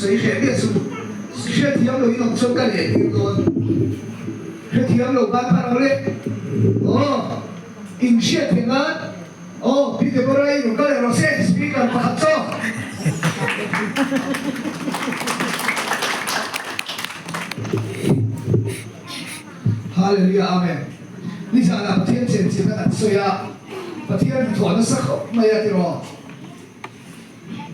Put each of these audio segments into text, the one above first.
Sawi hreh miah suh. Hriatthiam lo in awm chuan ka leh tir dawn. Hrethiam lo ban phar ang le. Aw, in hriat theih nan. Aw, Pi Deborah i rawn kal leh rawh se, speaker pakhat chaw. Hallelujah Amen. Nizanah Pathian chenchilhna kan sawi a, Pathian hnathawh nasa khawp mai a tiraw.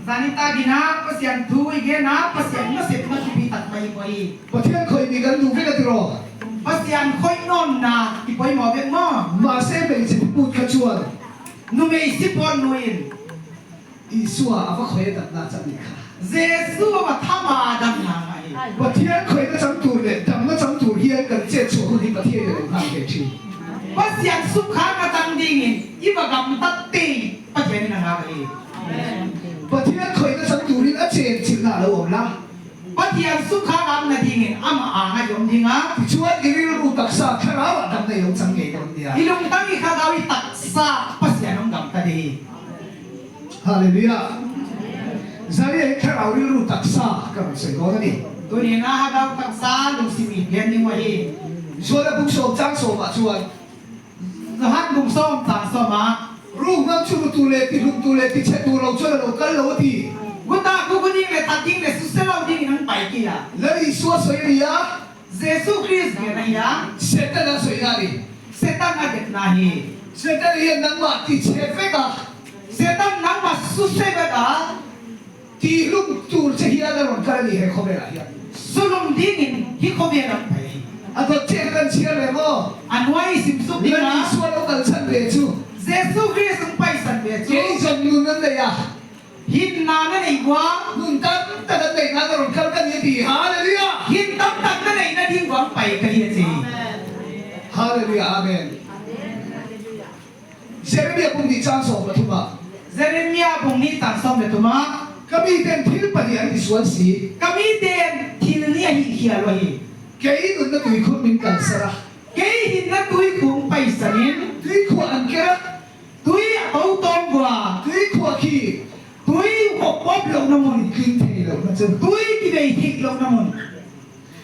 Zanita gina Pasian thu i gena Pasian hmasepna thu bi tak mai i pawi. Pathian khawih nih kan duh vek a tiraw? Pasian khawih nawn na i pawimawh vek maw? Mahse hmeichhe thuput kha chuan. Nu mei si pawn nuin. Isua a va khawih a damna chang nih kha. Jesu a va tham a damna nga hi. Pathian khawihna chang tur leh damna chang tur hian kan chet chhuah hun hi Pathian in a lo nghak ve thin. Pasian sukha ka chang dingin i va gam tak te. Pathian in a ngak a hi. Pathian khawihna chang turin a chen chilhna a lo awm la. Pathian sukha ramna dingin amah a ngaihawm ding a. Tichuan i rilru taksa thlarauah damna i lo chang ngei dawn nia. I lungtang i thlarau i taksa Pathian awm dam ta dei. Hallelujah. Zaria hi thlarau rilru taksa ka rawn sawi dawn a ni. Tunin a thlarau taksa lungsimi hlian ding wa hi. Zuala buk sawm chang sawmah chuan. Johan kum sawm chang sawm a. Ru ngam chu ru tur leh ti hlum tur leh ti chhe tur lo chuan a lo kal lo a ti. Guta ku ku ding leh that ding leh su se lo ding in an pai ki a. Lal Isua sawi a ni a. Jesuh Christ bian a hi a. Satan a sawi na a ni. Satan a bet na hi. Satan hian nangmah ti chhe vek a. Satan nangmah su se vek a. Ti hlum tur che hian a rawn kal a ni he khawvelah hian. Sulum ding in hi khawvel an pai hi. A dawt chiah kha kan chhiar reng aw. A nuai sim sup ding a. Lal Isua lo kal chhan ve chu. Jesuh Christ an pai san ve chu. Kei zawng nun an nei a. Hin nan a nei bua. Nun tam tak an neih nan a rawn kal ka ni a ti. Hallelujah! Hin tam tak na neih na ding vang pai ka hi a che. Hallelujah Amen. Jeremia bung nih caan 13 ah. Jeremia bung nih caan 13 ah. Ka miten thil pahnih an tisual si. Ka miten thil nih a hi hial wa hi. Kei nun na tuikhur min kalsar a. Kei hin na tuikhung paisan in. Tuikhuah an ker a. Tui a to tawn bua. Tuikhuah khi. Tui hawp pawp lo na mun. Tling thei lo na chu. Tui ti vei theih lo na mun.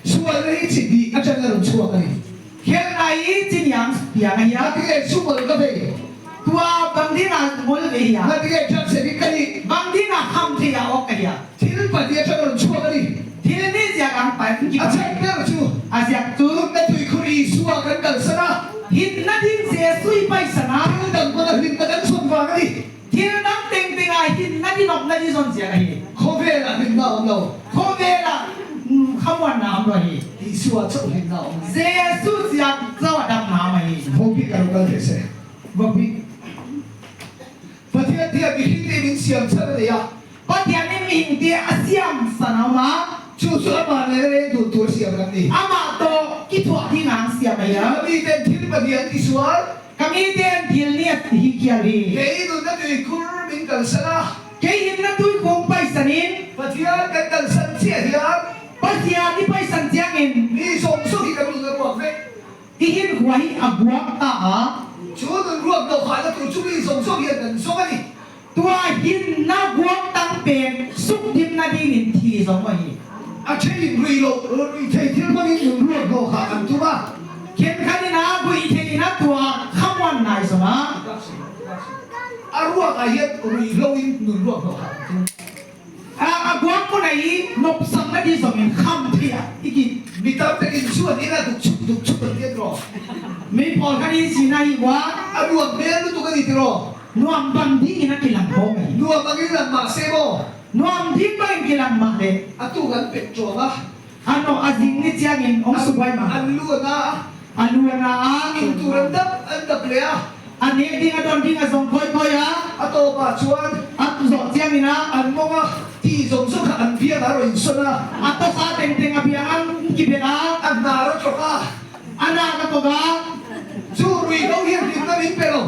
Sualna hi chi hnih atang a rawn chhuak a ni. Khelna hi chi niang piang a hian. Ngatinge chu mawlh ka vei? Tua bangdin ah mawlh ve hian. Ngatinge ṭhat se hi ka nih? Bangdin ah kham thei ah awk ka hian. Thil pahnih atang a rawn chhuak a ni. Thil nih ziak ang pai ki A chhan ber chu. A ziak chu. Nunna tuikhur Isua kan kalsan a. Hinna ding Jesu i paisan a. Thil dang hmanga hlimna kan chhawn vang a ni. Thil dang teng teng ah hin na ti nawk na ti zawn ziak a hi. Khawvel ah hlimna a awm lo. Khawvel ah khamuan na a awm lo hi. Isua chauh hlimna a awm. Jesuh ziak chauh a dam na a awm a hi. Vawkbik a lo kal teh se. Vawkbik. Pathian hian mihring te min siam chhan a nei a. Pathian in mihing te a siam san a awm a. Chu chu amah nena reng dun tur siam kan ni. Amah tawh ki thuah ding ang siam a hi a. Ka miten thil pahnih an tisual. Ka miten thil niat hi kial hi. Kei nunna tuikhur min kalsan a. Kei hinna tuikhung paisanin. Pathian kan kalsan chiah hian. Pathian i paisan chiangin. Mi zawng zawng hi kan nun a ruak vek. Tihin khua hi a buak ta a. Chu nun ruak dawhkhahna tur chu mi zawng zawng hian kan zawng a ni. Tua hinna guang tang pek suk dimna dingin thi zawng a hi. A thein rui loh rui thei thil hmangin nun ruak hnawh kha an tum a. Thenkhat in a vui thein a tua khamuan ngai zawng a. A ruak ah hian rui hlo in nun ruak hnawh kha an tum. A guang hmun ah i nawpsakna di zawng in kham thei ah i kit. Mi tam takin chuan in a duk chhup duk chhup an ti a tiraw? Mi pawl khan in sin a hi kua. A nuam hmel lutuk a ni tiraw? Nuam bang ding in a ki lang bawk a hi. Nuam angin lang mah se maw? Nuam ding bang in ki lang mah le. A tuk an pet ṭuam a. A nawh a zing ni chiang in ong su buai mah. An lu a na a. A lu a na a. In tur an dap an dap leh a. A nek ding a don ding a zawng khawi khawi a. A tawp ah chuan. A zawh chiang in a. An mawng a. Ti zawng zawng kha an biang a rawn insawn a. A tawk a teng teng a biang an ki belh a. A hnar a ṭawk a. A nak a tawk a. Chu ruihhlo hian hlimna min pe lo.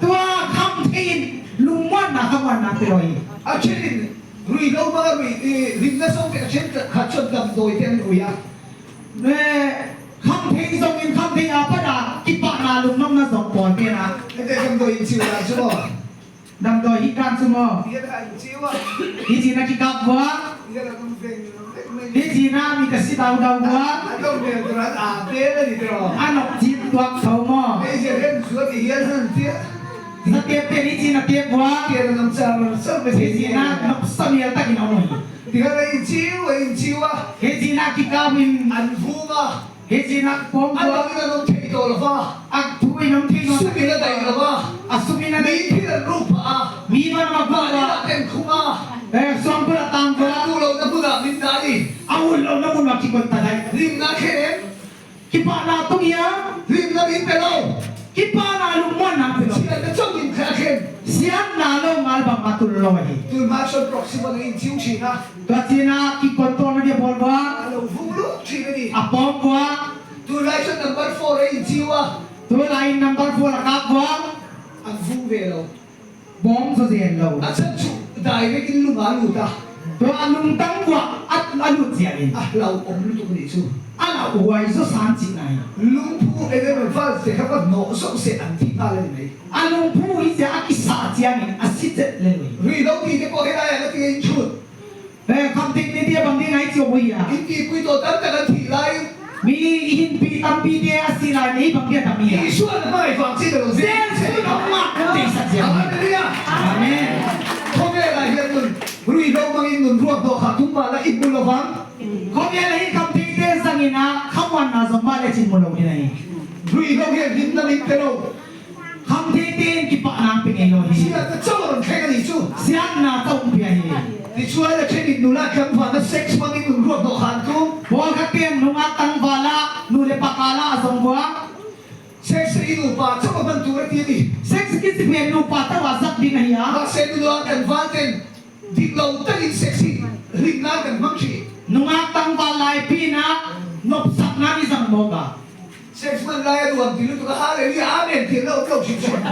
Tua kham theiin lungmuannak kha muannak pe lawi. A thenin ruihhlo hmanga rui hlimna zawng te a then khat chuan damdawi te an rui a. Kham thei zawngin kham thei ah pat ah kipah na lungnawmna zawng pawl te na. Hete damdawi in chiu dan chu maw? Damdawi hi kan chu maw? Ti hian a in chiu a. Hi chin a kikap vua. Hi cina mi ka si dau dau bua. A nok cin tuak tho maw? Na tep te ni cin a tep bua. Hi cina nok samial takin a um. Hi cina kikau in Hi cinak pawm A dang in an um thei to lo va. A thu in um thei Sum in a dai lo va. A sum in a dai. Mi thil an ruh pah a. Mi van ma Mah nih ah kan khum a. Eh suangpul a tang ko. Kan duh lo na hmun ah min dah ni. A ul lo na hmun ah ki kon ta dai. Lim na khen em. Ki pa na tung ya. Lim na min pe lo. Ki pa na lung muan na pe lo. Sian na chong in kha khen. Sian na lo ngal bang ma tul lo hi. Tul ma chon proxy ma in chiu thin a. Tuachina ki control na dia bol bua. A lo vung luk thin a ni. A pawm bua. Tunlai chuan number 4 a inchiu a. Tunlai number 4 a kap bua. An vung ve lo. Bawm zo zen lo. A chan chu direct in lung a lut a. To a lung tang bua a lut ziah in. A hlau awm lutuk a nih chu. A la uai zo san chih nai. Lungphu eng emaw valve te kha va hnawh zawk se an thi nghal a ni mai. A lungphu hi sia a ki sa chiang in a si chet le lui. Rui lo ti te pawh helai ah na ti a in chhut. He kham tik ni tia bang ding ai chiu mui a. In ti pui tawh tam tak an thih lai. Mi i hin pi tampi te a si lai ni bang dia tam ia. Isua na hmangaih vang chi ta lo zel che. Jesu na hma te sa chiang. Hallelujah. Amen. Khawvel ah hian nun rui lo mang in nun ruak dawh kha tum mah la i hmu lo vang. Khawvel hi kham tik te zang in a khamuan na zong mah le chin mu lo ni nei. Rui lo hian him na min pe lo. Kham the tein ki pah nang pe ngei lo hi. Sian na cho rawn thleng a nih chu. Sian na cho um pia hi. Tichuan a then in nula tlangval na sex hmang in nun ruak dawh khan tum. Pawl kha ten nungak tlangval ah nu le pa kala a zong bua. Sex i nupa cho a hman tur a ti a ni. Sex ki si phen nupa to ah zak ding a hi a. Mahse nula tlangval ten dik lo takin sex hi rin nan kan hmang thin. Nungak tlangval lai pin ah nawpsak nan i zang bawk a. Sex hman lai a nuam ti lutuk a, Hallelujah, Amen ti an la awm lo hrim hrim.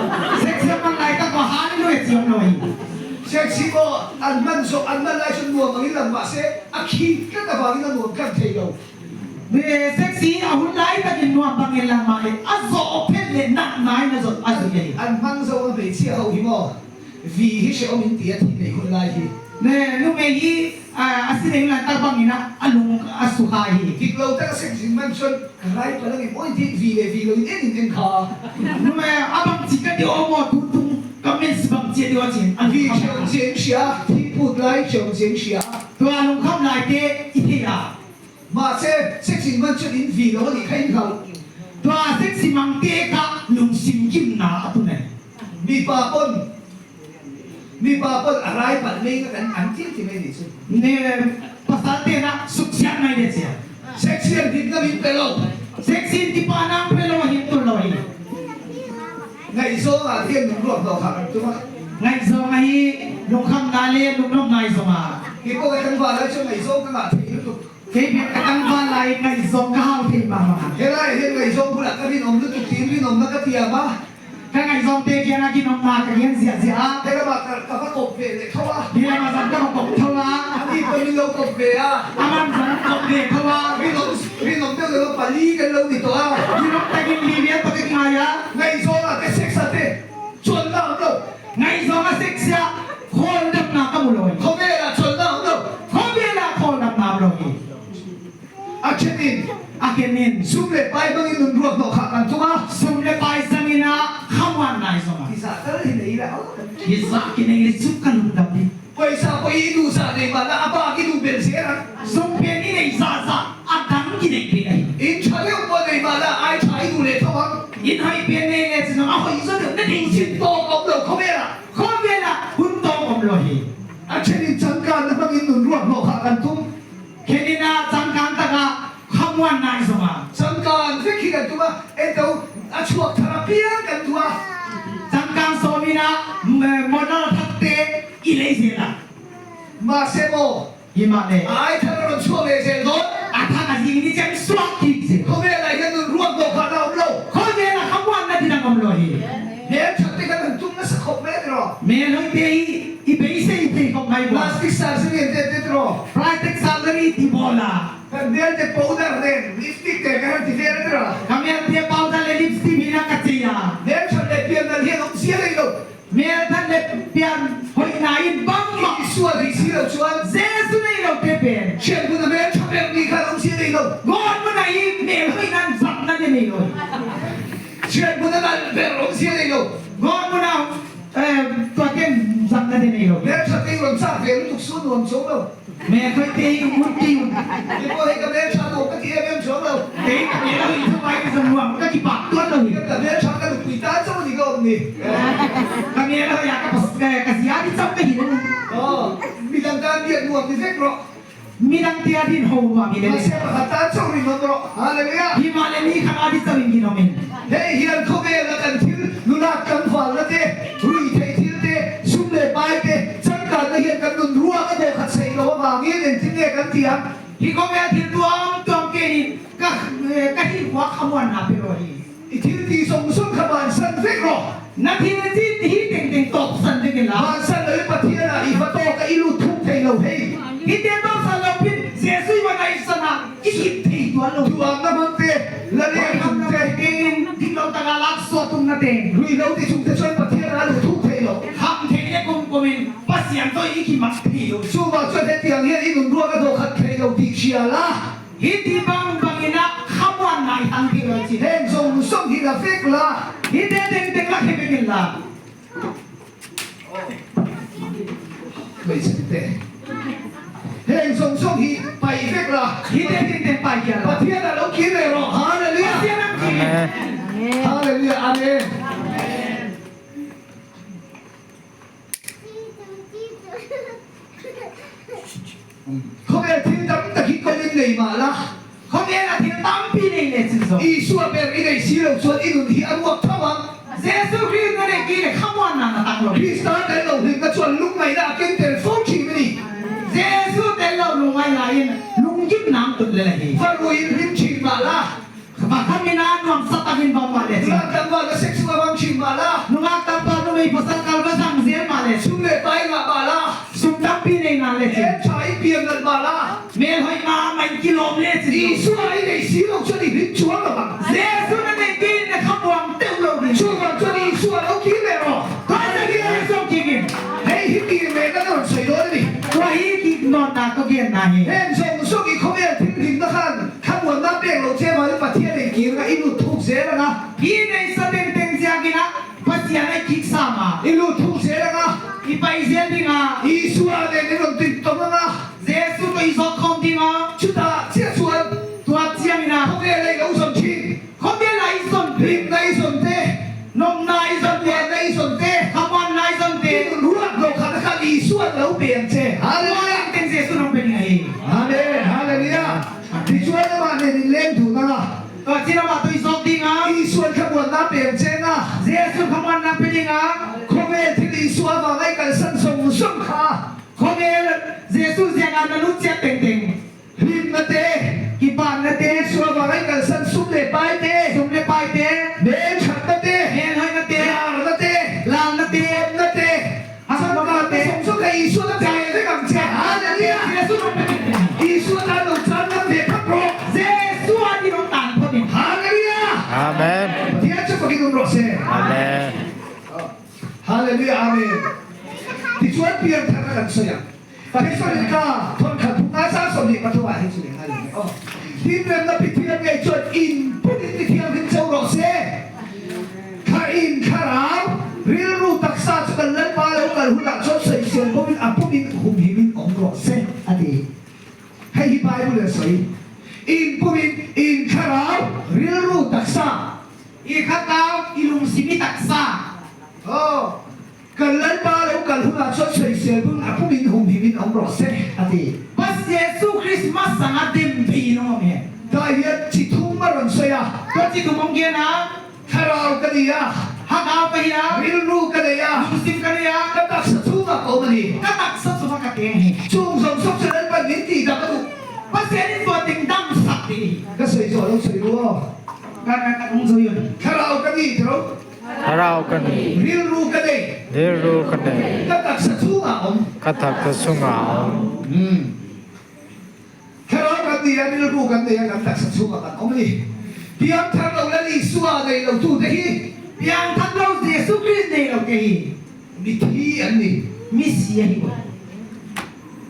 Sex hi a hman lai tak maw Hallelujah ti awm lo hi. Sex hi maw an hman zawh an hman lai chuan nuam angin lang mahse a khi tlat avangin a nuam tlang thei lo. Sex hi a hun lai takin nuam bangin lang mah le a zawh phelh leh nat nai na zawt a zui a ni. An hmang zo a hmeichhia ho hi maw Vi hi hrehawm in ti a thi nei hun lai hi. Ne nu me hi a si nei lan tak bang in a lung a su ha hi. Dik lo tak a sek zing man chuan ka rai palh ang em aw in ti vi le vi lo in en in en kha. Nu me a bang chi ka ti aw maw tu tung ka mens bang chi a ti aw chin a Vi hrehawm chi an hria, thi put lai hrehawm chi an hria. Tua lung kham lai te i thei a. Mahse sek zing man chuan in vi lo a nih kha in hlauh. Tua sek si mang te kha lung sim kim na a tu nei. Mipa pawn mipa pawn a rai palh mei na kan an thil ti mai nih chu. Ne pasal te na suk sian ngai de chia. Sex hian hit na min pe lo. Sex in ti pa nang pe lo hin tul lo hi. Ngaihzawng ah hian lung ruak hnawh kha kan tum a. Ngaihzawng a hi lungkham na le lunglawm ngai zong ah. Hi pawh kan van lai chuan ngaihzawng ka ngah thei lutuk. Kei biak ka tangval lai ngaihzawng ka hau thei ma ma. Helai hian ngaihzawng bulah ka rinawm lutuk tiin rinawmna ka tiam a. Ka ngaihzawng te kian ah kin um na ka rian ziah ziah a. He lamah ka va kawp ve leh tho a. Hi lamah zong ka va kawp tho a. Ani pawn min lo kawp ve a. Aman zong kawp ve tho a. Rinawm rinawm deuh deuh pali kan lo ni tawh a. Rinawm takin li vial pa ka ngai a. Ngaihzawng ah te sex ah te chawlhna a awm lo. Ngaihzawng a sex ah khawl damnak ka hmu lo hi. Khawvel ah chawlhna a awm lo. Khawvel ah khawl damnak a awm lo hi. A then in a ken in sum le pai bangin nun ruak hnawh kha kan tum a. Sum le pai zangin a khamuan nai zong ah. Hi zah tal hi nei la Hi zah ki nei le cu ka lung dam ding. Poisa poi i duh zah nei ma la a ba ki duh bel zel ang. Sum pen i nei zah zah a dang ki nei pe ai. In tha deuh pawh nei ma la ai tha i duh leh tho ang. In hoi pen nei le cu a hoi zo deuh na ding Chin tawk awm lo khawvel ah. Khawvel ah hun tawk awm lo hi. A then in changkan na hmang in nun ruak hnawh kha kan tum. Khenin ah cangkang takah khamuan nai zongah. Cangkang vek hi kan tum a, ento a chuak thar a piang kan duh a. Cangkang sawmin ah model thak te i lei zel ah. Mahse maw Hi mah le. Ai thar a rawn chuak leh zel dawn. A thang a zing ni cem suak ti zel. Khawvel ah hian nun ruak dawh kha na um lo. Khawvel ah khamuan na ti dang um lo hi. Hmel that te kan han tum nasa khawp mai a ti raw. Mel hoi te hi i beisei thei khawp mai bua. Plastic surgery an te te ti raw. Plastic surgery ti bola. Kan hmel te powder nen lipstick te kan han ti vel a ti raw. Ka hmel te powder le lipstick hi na ka chei a. Hmel that leh pian nal hian awm zia rei lo. Hmel that le pian hoi na in bang ma. Isua rih si lo chuan. Jesu nei lo. lo te pen. Hriat hmun a hmel tha ber ni khan awmzia nei lo. Ngawn hmun a i hmel hawi nan zak na te nei lo. Hriat hmun a nalh ber awmzia nei lo. Ngawn hmun a tuahten zak na te nei lo. Hmel tha te i rawn chak ve lutuk su nuam chuang lo. Hmel hawi te hi ngun ti un. Kei pawh hei ka hmel tha nuam ka ti em em chuang lo. Kei ka hmel hawi chu vai ka zam nuam ka ti pah tuan lo hi. Ka hmel tha ka nupui tan chauh a ni ka awm ni. Ka hmel hawi ah ka ka zia ni chauh ka hin a ni. Aw, midang tan biak nuam ni vek rawh. Midang tia din ho nuam i le le. Mahse pakhat tan chauh rinawm rawh. Hallelujah! Himah le mi khat ah di chauh in rinawm in. Hei hian khawvela kan thil nunat kan valna te, ruihtheih thil te, sum leh pai te, changkanna hian kan nun ruak a dawhkhat sei lo avangin engtin nge kan ti ang? Hi khawvel thil tuam tuam ken in ka ka hi khua khamuan hna pe rawh hi. I thil tih zawng zawng kha bansan vek rawh. Na thil chi hi teng teng tawp san vek ila. Bansan lo in Pathian ah i va tawk a i lut thuk thei lo hei. Hi te tawp san lo pin Jesuh i va ngaih san ah i hip thei tual lo. Duham na hmang te, la leng chung te. Keng in dik lo tak ah lak suah tum na te. Rui lo ti chung te chuan Pathian ah a lut thuk thei lo. Ham thei le kum kum in Pathian toi i khi mak thei lo. Chuvang chuan hetiang hian i nun ruak a dawhkhat thei lo tih hria la. Hi ti bang bangin a khamuan nai hang ti lo chi. Heng zawng zawng hi la vek la. Hi te teng teng la khi vekin la. Hmeichhe te. Heng zawng zawng hi pai vek la. Hi te teng teng pai hian la. Pathian a lo kir leh rawh. Hallelujah. Pathian an kir. Hallelujah. Amen. Khawvel thil tam tak hi kawngin nei mah la. Khawvela thil tampi nei leh chin zawk. Isua ber i nei si lo chuan i nun hi a ruak tho ang. Jesuh Khrih na nei ki le khamuan nan a tak lo. Krista tel lo hlimna chuan lungngaihna a ken tel fo thin a ni. Jesuh tel lo lungngai laiin lungkim nang tut le la hi. Va ruiin hlim thin mah la. Pakhat min ah nuam sak takin bang mah le chin. Nungak tlangval ka sex chung a bang chin mah la. Nungak tlangval nu mei pasal kal va zang zel mah le. Sum le pai ngah mah la. Sum tampi nei na le chin. Hmel tha i pian nalh mah la. Hmel hoi ma man ki lawm le chin. Isua i nei si lo chuan i hlim chuang lo ang. Jesuh na nei tin na khamuang teuh lo ding. Chuvang chuan Isua lo kir leh rawh. Khawi kir leh zawng king in. Hei hi kir leh na ka rawn sawi dawn a ni. Kua hi ki nawn na ka kian na hi. Heng zawng zawng i khawvel thil hlimna khan Thlamuanna pek lo che vangin Pathian ei kir nga i lut thuk zel ang a. Hi nei sa teng teng ziakin a Pathian ei kik sam a. I lut thuk zel ang a. I paih zel ding a. Isua nen i rawn tin tawng ang a. Jesuh to i zawt khawm ding a. Chutah chiah chuan. Tuat chiang in a. Khawvel a i lo zawn thin. Khawvel a i zawn thin. Hlimna i zawn te. Nawmna i zawn te. Thlamuanna i zawn te. Thlamuanna i zawn te. I nun ruat lo khat a khan Isua'n lo pe ang che. Hallelujah! Tuat teng Jesuh ram pe ding a hi. Amen! Hallelujah! Tichuan amah nen in leng dun ang a. Chin amah tui zawk ding a. Isuan thlamuanna pe ang cheng a. Jesuh thlamuanna pe ding a. Khawvel thil Isua avanga i kalsan zawng zawng kha. Khawvel Jesuh ziangah na lut chiat teng teng. Hlimna te. Kipanna te. Isua avanga i kalsan sum leh pai te. Sum leh pai te. Hmelthatna te. Hmelhaina te. Larna te. Lalna te. Duhawmna te. Changkang te zawng zawng kha Isua na pe vek ang che. Hallelujah! Isua tan lo chan ngam ve phawt rawh. Jesua ni rawn tan phawt in. Hallelujah! Amen. Pathian chu fakin awm rawh se. Amen. Hallelujah! Amen. Tichuan pianthar a kan sawi ang. Pathian ka thawnkhat phung a sang 23 ah hi chu leh ngai lo. Tinremna Pathian ngei chuan in put in mithianghlim cho rawh se. Thla in thlarau, rilru taksa chu kan Lalpa lo kal hunah chuan sawisel bo in a pum in humhim in awm rawh se, a ti. Hei hi Bible a sawi. In pum in, in thlarau, rilru taksa. I khatau, i lungsimi taksa. Aw, kan Lalpa lo kal hunah chuan sawisel bo in a pum in humhim in awm rawh se, a ti. Bas Jesuh Christmas sanga dem thei in awm he. Tah hian chi thum a rawn sawi a. Ka chi thum awm kian a. Thlarau ka ni a. Hangau ka hi a. Rilru ka nei a. Lungsim ka nei a. Ka taksa chhungah ka awm a ni. Ka taksa chungah ka teng hi. Chung zawng zawng chu Lalpan min tih dam a duh. Pathian in tuah ding dam sak ti hi. Ka sawi zawh lo sawi ru aw. Ka ka ka ung zo yun. Thlarau ka ni tiro. Thlarau ka ni. Rilru ka nei. Rilru ka nei. Ka taksa chhungah awm. Ka taksa chungah awm. Thlarau kan ni a, rilru kan nei a, kan taksa chhungah kan awm a ni. Piangthar lo Lal Isua nei lo tute hi. Piangthar lo Jesuh Krist nei lo te hi. Mithi an ni. Mi si a hi maw?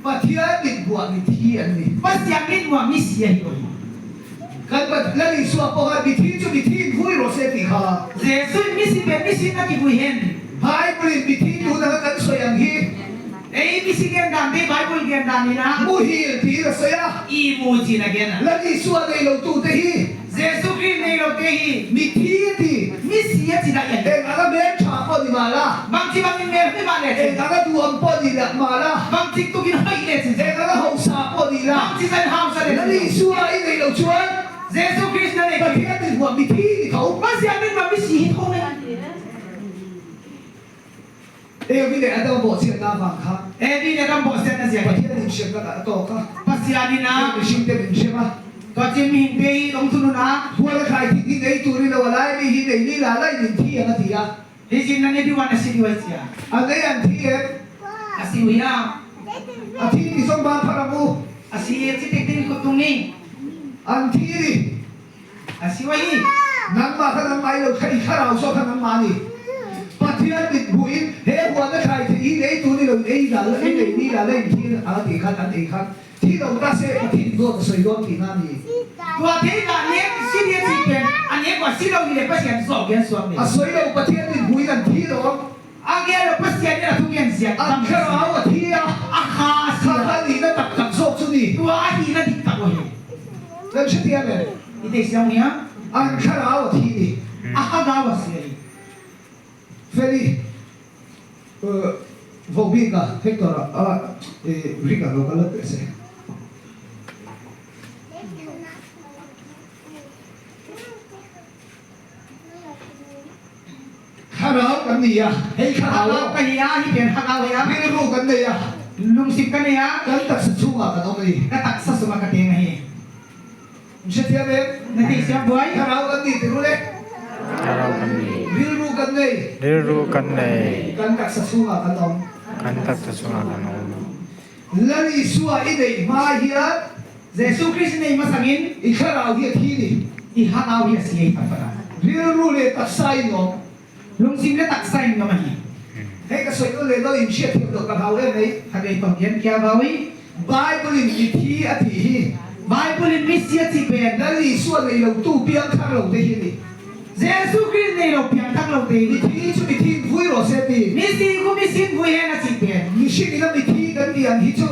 Pathian mit hmuah mithi an ni. Pathian mit hmuah misi a hi aw hi. Kan Pathian Lal Isua pawh khan mithi chu mithi in vui rawh se tih kha. Jesuh in misi pe misi in a ti vui hen. Bible in mithi tun anga kan sawi ang hi. Ei misi gen dan te Bible gen dan in a. Muhil tiin a sawi a. I mu chin a gen a. Lal Isua nei lo tu te hi. Jesuh Khrih nei lo te hi. Mithi a ti. Misi a chi daih a ni. Eng anga hmel tha pawh ni mah la. Bang chi bang in hmel hmi mah le chin. Eng anga duh ang pawh ni lah mah la. Bang chik tuk in hoih le chin. Eng anga hausa pawh ni la. Bang chi zan hausa le chin. Lal Isua i neih loh chuan. Jesuh Khrist na nei tih. Pathian min huah mithi ni tho. Pathian min huah misi hi tho mai. Evi leh Adama bawhchhiatna avang kha. Evi leh Adam bawhchhiatna zia hi. Pathian inhremna kan a tawk a. Pathianin a. Mihring te min hrem a. Tuahchin mihing te hi lawng thunun a. Hual a thlai thing hi nei turin lo a lai mi hi nei ni la lai min thi ang a ti a. Hi zin nan i duan a si duai cia. A nei an thi em? A si ui a. A thi ti zong ban phar ang u. A si e chitik ding kut tung ni. An thi ni. A si ui. Nangmah kha nangmah i lo kha i thlarau zawk kha nangmah a ni. Pathian mit hmuh in he huan a thlai thei hi nei tu ni lo in ei la la in ei ni la la in thi ang a ti khan an ei khan thi lo ta se Pathian in dawt a sawi dawn tihna a ni. Tua thei dah nek si ni a chim peng a nek wa si lo ni le Pathian zawk hian suak ni. A sawi lo Pathian mit hmuh in an thi lo ang. A nge lo Pathian in a thu ngen ziak An thlarau a thi a. A kha a si a. Kha kha nihna tak tak zawk chu ni. Tua a hihna dik tak aw hi. Kan hrethiam em? I tei siang nia. An thlarau a thi ni. A hagau a si a hi. Feli, Vohbika, Hector-a a Rick-a lo kal lat teh se. Thlarau kan ni a, hei thlarau Thlarau ka ni a, hi pian thlarau hei a. Rilru kan nei a. Lungsip ka nei a. Kan taksa chhungah kan awm a ni. Ka taksa chungah ka teng a hi. Min hrethiam em? Na tih siam buai. Thlarau kan ni ti rul e. Thlarau kan ni. Rilru kan nei. Rilru kan nei. Kan taksa chhungah kan awm. Kan taksa chhungah kan awm. Lal Isua i neih hma hian. Jesuh Christ i nei hmasangin. I thlarau hi a thi ni. I thlarau hi a si ei tak tak a. Rilru leh taksa in awm. Lungchim le taksa in awm a hi. Hei ka sawi nawn leh dawn in hriat thiam loh ka hlau em mai. Khat ei tawh hian kia vawi. Bible in mithi a tih hi. Bible in misi a tih pen. Lal Isua nei lo tu piang thar lo te hi a ni. Jesuh Christ nei lo piang thar lo te hi. Mithi chu mithi in vui rawh se ti. Misi ku misi in vui hen a tih pen. Mihring in a mithi kan ti ang hi chu.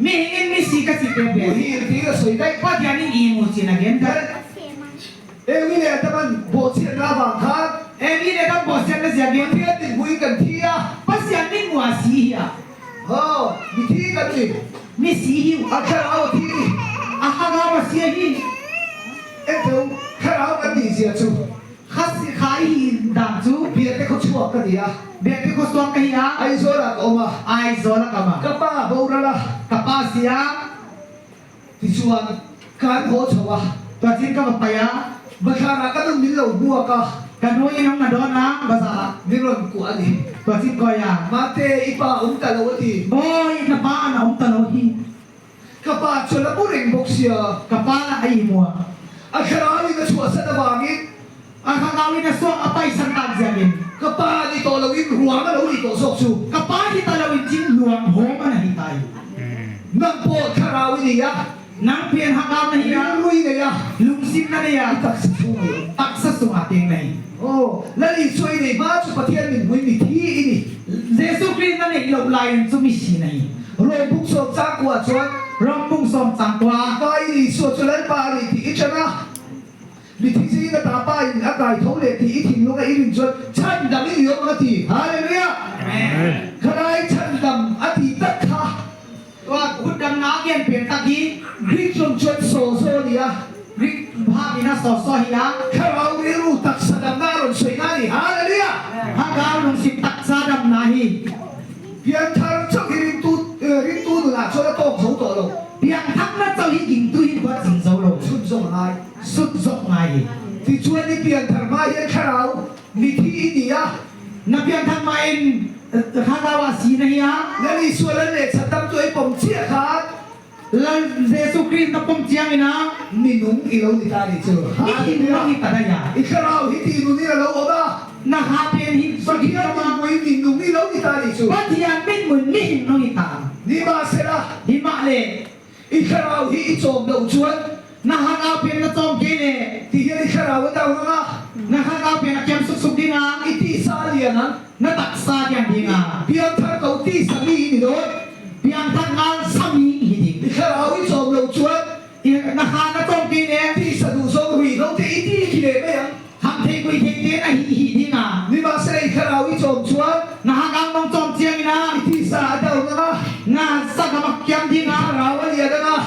Mihing in misi ka tih pen pen. Muhil tiin a sawi daih. Pathian in i mu chin a gen dat. Ewi leh Adaman bawhchhiatna avang khan. Ewi leh Adam bawhchhiatna zia gen. Pathian min hmuin kan thi a. Pathian min hmu a si hi a. Aw, mi thi kan ni. Mi si hi. A thlarau a thi ni. A thlarau a sia hi. Engtheu thlarau kan nih zia chu. Kha si kha i hi dan chu. Biate khaw chhuak ka ni a. Biate khaw chhuak ka hi a. Aizawl ah ka awm a. Aizawl ah ka awm a. Ka pa boral a. Ka pa si a. Tichuan, kan haw chho a. Tuahchin ka va paih a. Bazar ah ka nun min lo hmuak a. Ka nu in awm na dawn a, bazar ah. Min rawn kuah a ni. Tuahchin kawi a. Mate, i pa awm ta lo a ti. Bawi, na pa an awm ta lo hi. Ka pa chuan a mu reng bawk sia. Ka pa lah a i mu a. A thlarau in a chhuahsan avangin. A thlarau in a suak a paisan tak ziakin. Ka pa ni tawh loin ruang a lo ni tawh zawk chu. Ka pa hi ta loin chin luang hawm a na hi tai. Nang pawh thlarau i nei a. Nang pian hakau na hi a. Rilru i nei a. Lungsim na nei a. I taksa chhung i awm. Taksa chungah teng na hi. Aw, Lal Isua i nei hma chu Pathian min hmuin mi thi i ni. Jesuh Khrih na neih loh laiin chu mi si na hi. Rawng bung sawm changkua chuan. Rawng bung sawm changkua. Pa in Isua chu Lalpa a ni tih i ṭan a. Mithi zing a ta pa in a kai tho leh tih i thinlung a i rin chuan chhandam i ni awm ang a ti. Hallelujah! Khalai chhandam a ti tak kha. Tuah hutdam na kian pen tak hi. Greek ṭawng chuan sozo a ni a. Greek bhak in a soso hi a. Thlarau rilru taksa damna a rawn sawi na a ni. Hallelujah! Thlarau lungsi taksa damna hi. Pianthar chauh hi ringtu ringtu nunah chuan a tawk zo tawh lo. Pianthar na chauh hi dingtu hi huat ching zo lo. Chhun zawk a ngai. Sut zawk ngai hi. Tichuan i pianthar hma hian thlarau mithi i ni a. Na pianthar hma in thlarau ah si na hi a. Lal Isua lal leh chhandam chu ei pawm chiah khan. Lal Jesuh Christ na pawm chiang in a. Mi nung i lo ni ta ni chu. Mi hi nung i ta daih a. I thlarau hi ti nun in a lo awm a. Na ha pen hi Pathian min mui mi nung i lo ni ta ni chu. Pathian min mui mi nung i ta. Nimahsela. Hi mah le. I thlarau hi i chawm loh chuan. Na hak au pian na chawm ke le. Ti hian i thlarau a dang ang a. Na hak au pian a kiam suksuk ding a. I tisa a lian ang. Na taksa a lian ding a. Piangthar ko tisa mi i ni dawn. Piangthar ngal sami i ding. I thlarau i chawm loh chuan. Na ha na chawm ke le. Tisa duh zawng ruih lo te i ti khi leh mai ang. Ham thei kui thei te na hi hi ding a. Nimahsela i thlarau i chawm chuan. Na hak ang nong chawm chiang in a. I tisa a dang ang a. Na sak a mak kiam ding a. I thlarau a lian ang a.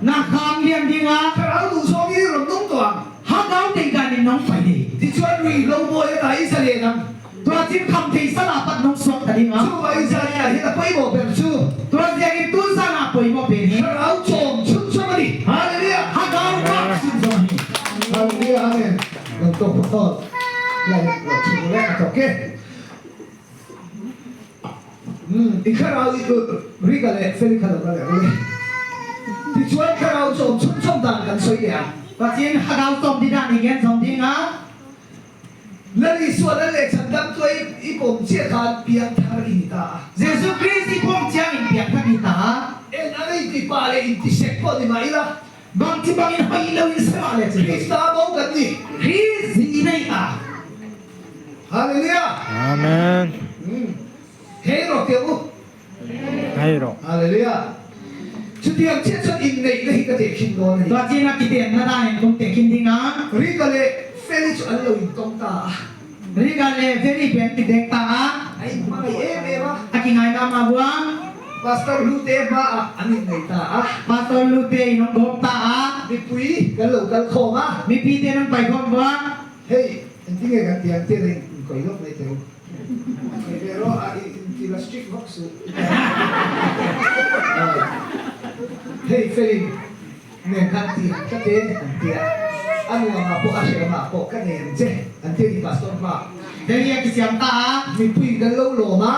Na kham lian ding a. Thlarau duh zawng i rawn nung tawh ang. Hak au thei dan in nong pai dei. Tichuan ruih lo mawi a ta i zalen ang. Tuah cin kham thei sal ah pat nong suak ta ding a. Chuvah i zalen ah hian a pawimawh ber chu. Tuah ziang in tun zan ah pawimawh pen hi. Thlarau chawm chhun chawm a ni. Hallelujah! Hak au bak chhun chawm a ni. Hallelujah Amen. Lo tawk phawt tawt. Lai lo chhun leh a tawk e. Umm i thlarau i Rika leh Feli kha lo kal leh ang le. Tichuan thlarau chawm chhun chawm dan kan sawi leh ang. Pathian thlarau chawm ti dan eng nge an chawm ding a? Lal Isua lal leh chhandam chu i pawm chiah khan piangthar i ni ta a. Jesuh Krist i pawm chiang in piangthar i ni ta a. En ang i ti pa leh in ti sek pawh ni mah ila. Bang chi bang in hawi lo in semah leh chi. Krista bo kan ni. Krist zi nei ta. Hallelujah. Amen. Hei rawh teh u. Hei rawh. Hallelujah. Chutiang chiah chuan inneihna hi ka tehkhin dawn a ni. Tuahchina ki tenna dan in kum tehkhin ding a. Rika leh Feli chu an lo intawng ta a. Rika leh Feli pen ki dek ta a. A inhmangaih em em a. A ki ngaidam a bua. Pastor Hlute hmaah an innei ta a. Pastor Hlute in an bawm ta a. Mipui kan lo kal khawm a. Mipi ten an pai khawm bua. Hei, engtinge kan ti ang tih a inkawi lawk mai teh u. Hei ve rawh a inti la strict vak suh. Hei Felin nen khan ti ang tlat e an ti a, a nuamah pawh a hrehawmah pawh ka nei ang che an ti a ni Pastor hma. Hei a ki siam ta a. Mipuiin kan lo lawm a.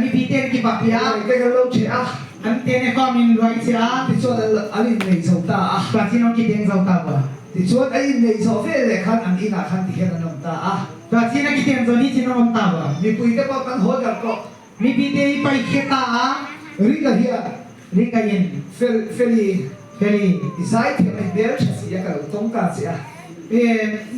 Mipi ten ki bak hi a. Ruai te kan lo cheh a. An ten e fam in ruai cheh a. Tichuan an innei zo ta a. Pathian awm ki deng zo ta vua. Tichuan a innei zawh vel leh khan an inah khan tihian an awm ta a. Pathian a ki deng zo ni chin an awm ta vua. Mipui te pawh kan haw darh tawh. Mipi te hi pai hre ta a. Rika hian. Rika in. Fel Feli. Feli. I zai thiam a i hmel tha si a ka lo tawng ta che a. E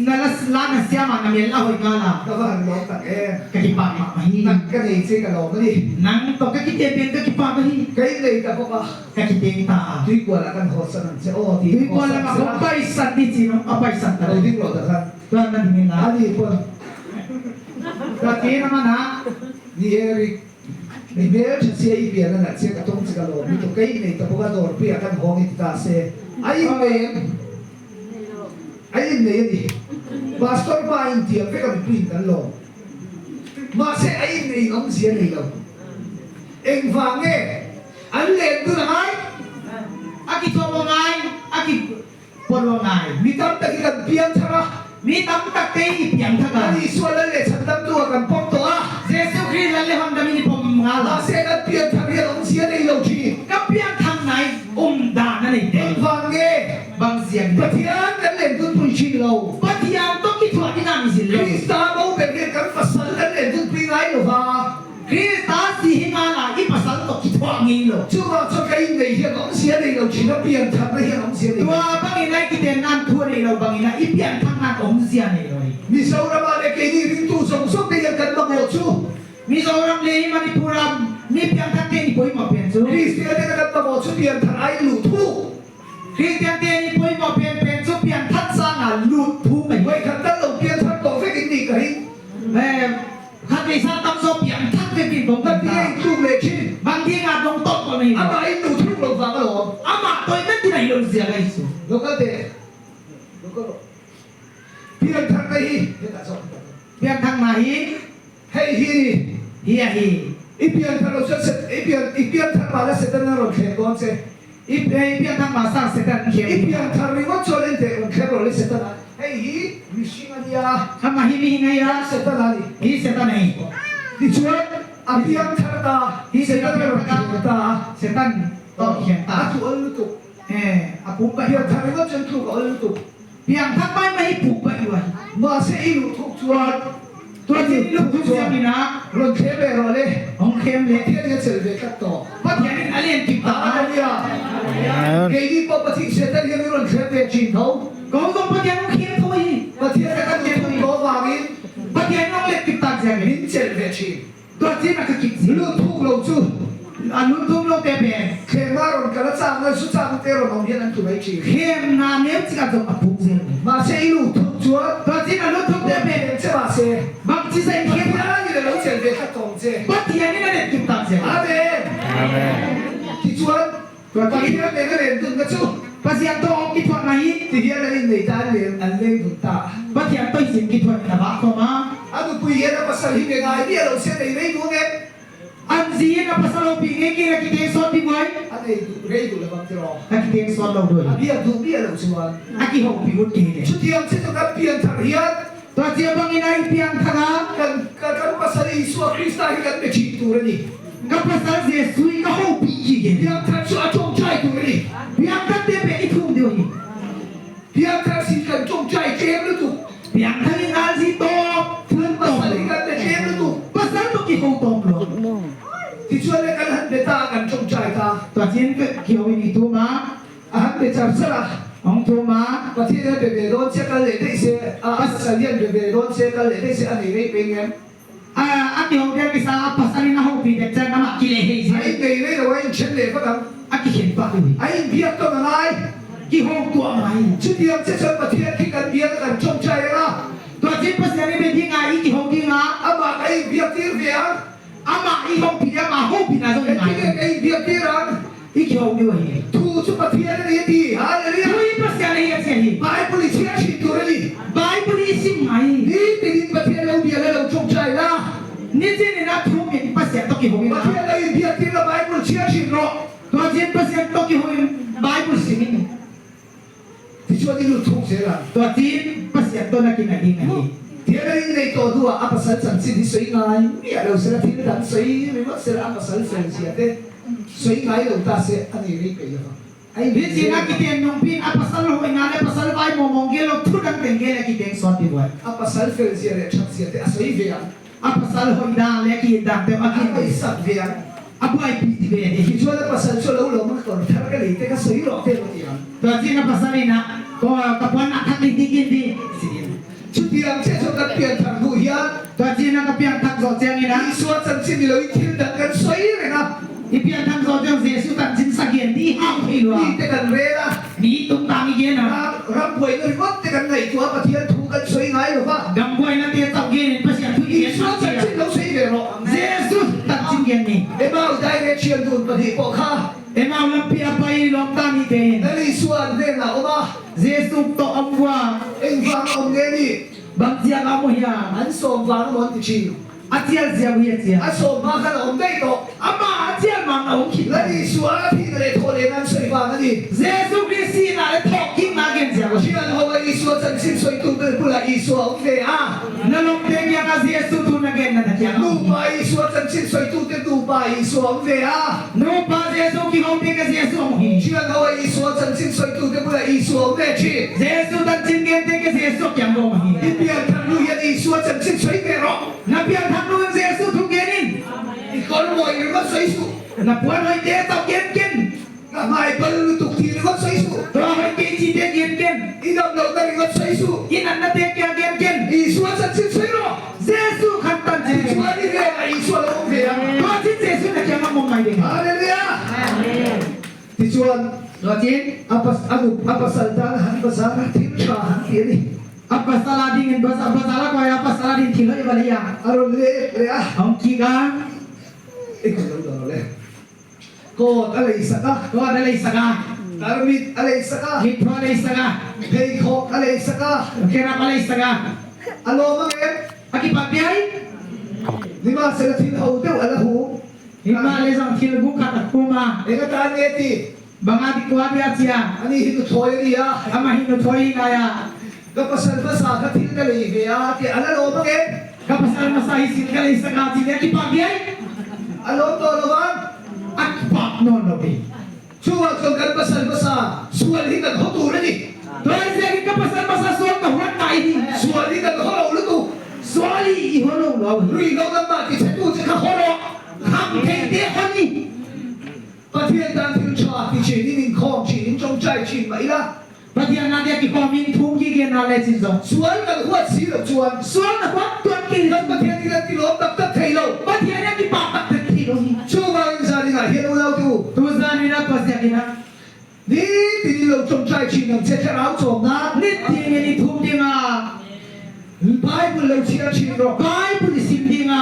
na la la na siam ah na mel a hawi nghal a. Ka va han lawm tak em. Ka ki pa mah ma hi. Nang ka nei che ka lawm a ni. Nang to ka ki te pen ka ki pa ma hi. Ka in nei ta bawk a. Ka ki teng ta a. Tuikual ah kan haw san ang che aw tiin haw Tuikual san lam ah che ka a. pai san ti chin a pai san ta Lo ding rawh ta khan. Tuan na ding in la. A ni pawn. Ka ti na man a. Ni Eric. Mi hmel tha sia i pian a nalh chiah ka tawng che ka lawm lutuk. Ka in nei ta bawk a dawrpui ah kan hawng i ti ta se. A in nei em? A innei a ni. Pastor pa a intiam vek a mipuiin kan lawm. Mahse a innei in awmzia a nei lo. Engvang nge an len dun a ngai? A ki chawm a ngai, a ki pawlh a ngai. Mi tam tak hi kan piang thar a. Mi tam tak te hi piang thar a. Kan Isua lal leh chhandamtu ah kan pawm tawh a. Jesuh Khrih lal leh hamdam in i pawm nghal a. Mahse kan pian thar hian awmzia a nei lo thin. Ka piang thar nai awm dan a nei tel. Engvang nge? Bang ziang nei. Pathian kan len dunpui thin lo. Pathian tawk i thuah ding ah mi zil lo. Krista bo ber hian kan pasal kan len dunpui ngai lo va. Krista si hi ngal ah i pasal tawk i thuah ngei lo. Chuvang chuan ka innei hian awmzia nei lo thin a, piantharna hian awmzia nei lo. Tua bangin ai kiten nan thu a nei lo bangin a i pianthar nan awmzia nei lo ei. Mizoram ah leh keini ringtu zawng zawng te hian kan mamawh chu. Mizoram leh hi Manipur ah mi pianthar te ni pawimawh pian chu. Kristian te kan mamawh chu pianthar ai luh thuk. Kristian te hi pawimawh pian pian chu pian that sang ah lut thu mai. Vawi khat tal lo pian thar tawh vek in nih ka ring. Khat lei sang tam zawk pian that vek in bawng Ka ti a in tluk leh thin. Bang ding ah dawng tawp pawh nei lo. Amah in luh thuk lo vang alawm. Amah tawi na ti mai lo zia ka isu. Lo kal teh. Lo kal rawh. Pian thar na hi hetah zawk hi ka kal. Pian thar na hi. Hei hi ni. Hi a hi. I pian thar lo chuan i pian i pian thar mah la Satan a rawn thleng dawn che. I pian thar mah sa Satan kher I pian thar ringawt chuan en teh rawn kher lo le Satan a. Hei hi mihring a nia. Amah hi mihring a nia. Satan a ni. Hi Satan a ni. Tichuan a pian thar ta. Hi Satan a rawn thleng ta a. Satan tawh khian ta. A tlu awl lutuk. A pum paih. Pian thar ringawt chuan tluk a awl lutuk. Pian thar mai mai hi puk paih lo a hi. Mahse i luh thuk chuan. Tuatin i lungthum sianginn ah rawn thlem ve rawh le. Hong thlem le. Pathian in a chelh ve tlat tawh. Pathian in a len tik tak ah. Hallelujah. Keini pawh Pathian Satan hian min rawn thlem ve thin tho. Ko zong Pathian hong thlem tho hi. Pathian a kan lungthum tawh vangin. Pathian hong let tik tak sianginn. Min chelh ve thin. Tuatin a ka kik zing. Lungthum lo chu. A lungthum lo te pen. Thlem ah rawn kal a chang a zu chang te rawn awm hian an tu mai thin. Thlem na nem chik ah zong a puk zel. Mahse i lungthum chuan. Tuatin a lungthum te pen. Thlem che mahse. Bang chi sa in thlem. Pathian in a lo chelh ve tlat tawng che. Pathian in a let tuk tak zel. Amen. Amen. Tichuan Pathian nen a len dunna chu. Pathian to awm ki thuah na hi. Ti hian an innei ta an len an leng dun ta. Pathian toisin ki thuah in a vah khawm a. A nupui hian a pasal hi be ngai miah lo se nei rei duh ang em? An zi in a pasal ho pi ngei kir a ki teng sawn pi buai. A nei duh rei duh lo ang tiraw? A ki teng sawn lo duai. A biak duh miah lo chuan. A ki ho pi ut ke le. Chutiang che chu kan pian thar hian. Tuahcia bangin a i piang thar a. Kan kan pasal Isua Krista hi kan be thin tur a ni. Ka pasal Jesuh hi ka ho pi hi ke. Piang thar chu a tawngtai tur a ni. Piang thar te pe i thum deuh hi. Piang thar sin kan tawngtai tlem lutuk. Piang thar in al zi tawp thun pasal hi kan be tlem lutuk. Pasal tu ki ho tawp lo. Tichuan le kan han be ta kan tawngtai ta. Tuahcin kio in i tum a. A han be char char a. Ong thum a. Pathian hian be ve dawn che kal leh daih se, a pasal hian be ve dawn che kal leh daih se a nei rei peng em? A a ti ho der kisa a pasal in a ho pi dek chan amah ki leh hei zel. A in nei rei lo a in then leh vat ang. A ki khen pah lui. A in biak tawn a ngai. Ki ho tuah ngai. Chutiang che chuan Pathian khi kan biak a kan tawngtai ang a. Tuahchin Pathian i be ding a i ki ho ding a. Amah ka in biak tir ve ang. Amah i ho pi amah ho pi na zo i ngai. Engtin nge ka in biak tir ang? I kio deuh hi. Thu chu Pathian a ni a ti. Hallelujah! Thu hi Pathian a hi a chia hi. Bible i chhiar thin tur a ni. Bible i sim ngai. Nitin in Pathian lo bia la lo tawngtai la. Nitin in a thu min Pathian tawk i ho in a. Pathian lo in biak tir la Bible chhiar thin rawh. Tuahchin Pathian tawk i ho in Bible sim in. Tichuan i lut thung zel ang. Tuahchin Pathian tawn akin a ding a hi. Tian a innei tawh hnuah a pasal chanchin hi sawi ngai miah lo sela thil dang sawi ringawt sela a pasal fel zia te sawi ngai lo ta se a nei rei peih lovang. A innei Hi chin a kiten nung pin a pasal hawi nga le pasal vai maw mawng gel lo thu dang teng gel a kiteng sawn ti buai. A pasal fel zia leh that zia te a sawi ve ang. A pasal hawi dang le ki dang deuh a A ngaihsak ve ang. A buaipi ti ve a ni. Tichuan a pasal chu a lo lawm a, kawr thar ka lei te ka sawi rawh te lo ti ang. Tuahchin a pasal in a ka puan a khat lei ti kin ti si in. Chutiang chiah chuan kan pian thar hnu hian. Tuahchin a ka pian thak zawh chiang in a. Isua chanchin ni loin thil dang kan sawi reng a. I pian thak zawh chiang Jesuh chanchin sakian ti hau thei lua. Mi te kan rel a. Mi tum tang i gen a. Ram buaina ringawt te kan ngaihtuah a, Pathian thu kan sawi ngai lo va. Dam buaina te chauh gen in Pathian thu i gen Isua chanchin lo sawi ve rawh. Jesuh chanchin gen ni. Emau direction dun pahnih pawh kha. Emau lampi a pai lawm ta ni tein. Lal Isua an hnenah awm a. Jesuh tawh a mua. Engvang a awm nge ni? Bang chiang a mu hian. An sawm vang a maw an ti thin. A chial zia ui a chia. A sawm hma khan a awm daih tawh. Amah a chial mang a awm khit lo. Lal Isua a thihna leh thawh lehna an sawi vang a ni. Jesuh Krist sinah le thawh kimnak in zia ko. Thian ho a Isua chanchin sawitu ber bulah Isua a awm ve a. Na lawm te kiang a Jesuh tu na gen na na kiang a awm. Nupa Isua chanchin sawitu te nupa Isua a awm ve a. Nupa Jesuh ki ho te ka Jesuh a awm hi. Thian ho a Isua chanchin sawitu te bulah Isua a awm ve thin. Jesuh chanchin gen te ka Jesuh kiang a awm hi. I pianthar hnu hian Isua chanchin sawi ve rawh. Na pianthar hnu in Jesuh thu gen in. I kawr mawi ringawt sawi suh. Na puan hawi te chauh gen ken. Na hmai bal lutuk thi ringawt sawi suh. Tua hawi ke chi te gen ken. I dam lohna ringawt sawi suh. I natna te kia gen ken. Isua chanchin sawi rawh. Jesuh khan tan chin. Tichuan i hnenah Isua lo awm ve ang. Tua chin Jesuh na kiang a mawm mai ding. Hallelujah! Tichuan, Tuachin. a pas, a nup, a pasal tan han bazar a thil tha han ti a ni. A pasal a ding in bazar bazar a kuai a, pasal a din thil a i va lei a. A rawn lek leh a. A hung kik a. I kut lo dah lo le. Coat a lei sak a. Coat a lei sak a. Tarmit a lei sak a. Mitthua a lei sak a. Pheikhawk a lei sak a. Kerap a lei sak a. A lawm ang em? A ki pat biai. Nimahsela thil ho deuh a la hum. Himah le zong thil bu khat a khum a. Eng atan nge ti? Banga ti kua ti a chia. Ani hi nuthlawi a ni a. Amah hi nuthlawi hi ngai a. Ka pasal hmasa kha thil ka lei ve a ti a la lawm ang em? Ka pasal hmasa hi thil ka lei sak a ti le a ti pak diai. A lawm tawh lo ang. A ti pak nawn lo ve. Chuvang chuan kan pasal hmasa sual hi kan haw tur a ni. Tuan ziak in ka pasal hmasa sual ka huat ngai hi. Sual hi kan haw lo lutuk. Sual hi i haw lo. luau hi. Ruihhlo nangmah tichhetu che kha haw rawh. Kham thei te haw ni. Pathian tan thil tha ti thin in inkhawm thin in tawngtai thin mah ila. Pathian nan tia tikhawm in thum ki ke nan le chin zawng. Sual kan huat si loh chuan. Sual na huat tuan ke Kan Pathian hi kan ti lawm tak tak thei lo. Pathian hian ti pa tak tak thei lo hi. Chuvangin zaninah hian unaute u. Tu zaninah tua ziakin a. Nitin in lo tawngtai thin ang che thlarau chawmna. Nitin in i thum ding a. Bible lo chhiar thin rawh. Bible i sim ding a.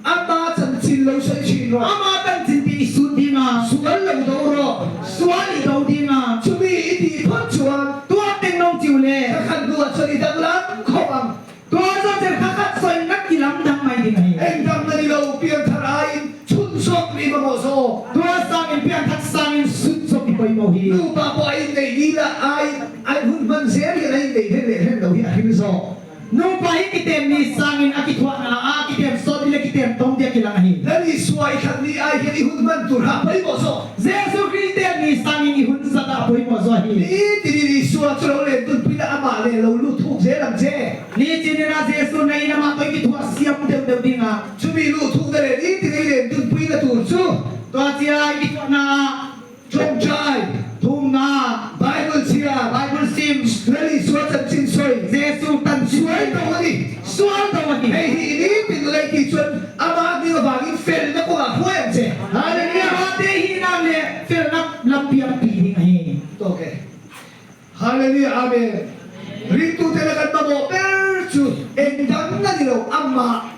Ama chanchin lo sawi thin rawh. Ama chanchin ti i sut ding a. Sual lo do rawh. Sual i do ding a. Chumi i tih phawt chuan. Tuah teng no chiu le. Ka khat hnuah chuan i danglam khawp ang. Tuah zawh cher kha khat sawi ngat i lam dang mai ding a hi. Eng dang na ni lo, pianthar aiin chhun zawk mi mamawh zawk. Tuah sang in pianthar sang in sut zawk i pawimawh hi. Nupa pawh a inneih ni lah aiin an hun hman zel hian a inneih hlen leh hlen lo hi a hrim zawk. Nupa hi kitem ni sang in a kithuah na a kitem sawt i le kitem tawng tia kilang a hi. Lal Isua i thlan ni ai hian i hun hman tur ha pawimawh zawk. Jesuh Kristen ni sang in i hun zat ah pawimawh zawk hi. Ni tinin Isua chu lo len tunpui la amah leh lo lut thuk zel ang che. Ni tinin a Jesuh na in amah toi kithuah siam deuh deuh ding ah. Chumi luh thuk na leh ni tinin i len tunpui na tur chu. Tuah cia i kithuah na ah. Ṭawngṭai, thumnak, Bible chhiar, Bible sim, Lal Isua chanchin sawi, Jesuh tan sual do a ni. Sual do a ni. Hei hi i nitin nulei ti chuan amah hming avangin felna kawngah hruai ang che. Hallelujah! Amah te hi nan le felnak lampiang pi ding a hi. Tawk e. Hallelujah Amen. Ringtute la kan mamawh ber chu engdang a ni lo, amah.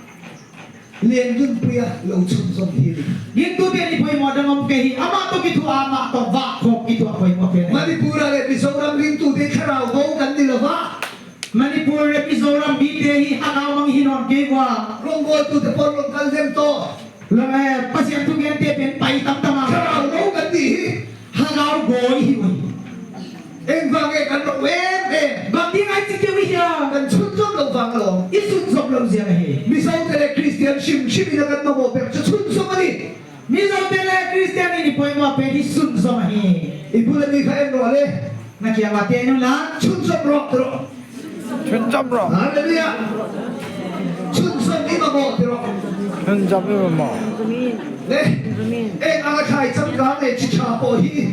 Liandunpuia lo chhunzawm hi a ni. Ringtute ni pawimawh dangawm ke hi amah tu ki thu a amah tawp vah khawp ki thu a pawimawh fe a ni. Manipur-ah leh Mizoram ringtute thlarau bo kan ni lo va. Manipur leh Mizoram bite hi hangau mang hi nawn ke kua. Rawngbawltute pawh an rawn kal hnem tawh. Lang e, Pathian thu ngen te pen pai tam tam a. Thlarau bo kan nih hi. Hangau gawi hi ui. Engvang nge kan rawh em em? Bang ding ai chi keu i hia. Kan chhunzawm lo vang alawm. I chhunzawm lo zia ka hi. Mizo te leh Kristian hrim hrim in a kan mamawh ber chu chhunzawm a ni. Mizo te leh Kristian in i pawimawh ber hi chhunzawm a hi. I bul a ni kha en rawh le. Na kiang ah te nu la. Chhunzawm rawh ti rawh. Chhunzawm rawh. Hallelujah. Chhunzawm i mamawh ti rawh. Chhunzawm i mamawh. Le eng anga thlai changkang leh chi tha pawh hi.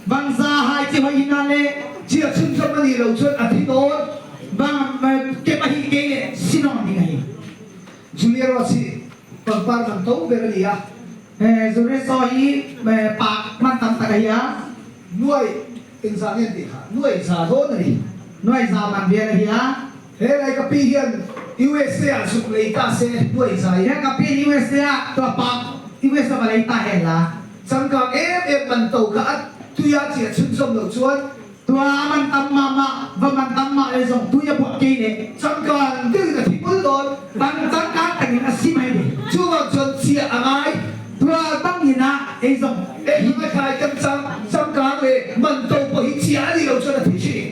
Bangza hai chi hoi hina le. Chia chhunzawm a nih loh chuan a thi dawn. Bang ke pahi ke le sinawng ding a hi. Julia Ross hi pangpar man to ber a ni a. Julia Saw hi pak man tam tak a hi a. Nuai engzah nge an tih kha? Nuai za dawn a ni. Nuai za man vel a hi a. He lai ka pi hian USA ah zuk lei ta se nuai za in. He ka pi in USA ah tua pak USA va lei ta hel la. Changkang em em man to kha a tui a chiah chhunzawm loh chuan. Tua a man tam mah mah va man tam mah le zong tui a buah kei le. Changkang deuhin a thi bul dawn. Bang changkang takin a si mai ve. Chuvang chuan chiah a ngai. Tua bang in ah ei zong. Eng a thlai kan chang changkang le man to pawh hi chiah a nih loh chuan a thi thin.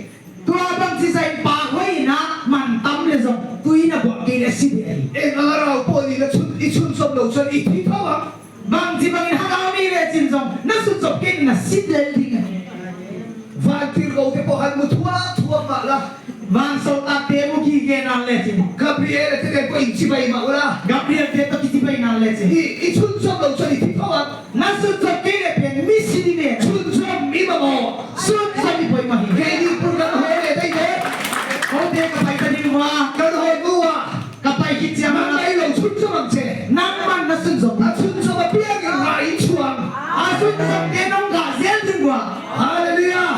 Tua bang chi zain pa hoi in ah man tam le zong tui na buah kei le si ve a hi. Eng anga rau pawh nih na chhun i chhunzawm loh chuan i thi tho ang. Bang chi bangin hangau mi le chin zong na chhunzawm ken na sit lel ding a hi. Van tirhko te pawh han mu thuak thuak mah la. Van sawtak te mu ki ke nan le chin. Gabriel a te nen pawh in chibai mah ula. Gabriel te to ki chibai nan le chin. I i chhunzawm lo chuan i thi tho ang. Na chhunzawm ke le pen mi si ni ve. Chhunzawm i mamawh. Chhunzawm i pawimawh hi. Keini pur kan haw leh daih dawn. Ho te ka pai ta ding rua. Kan haw hnuah. Ka pai hi chiang Nang mai lo chhunzawm ang che. Nangman na chhunzawm. A chhunzawm apiang in rah in chhuang. A chhunzawm te nong gah zel ding rua. Hallelujah!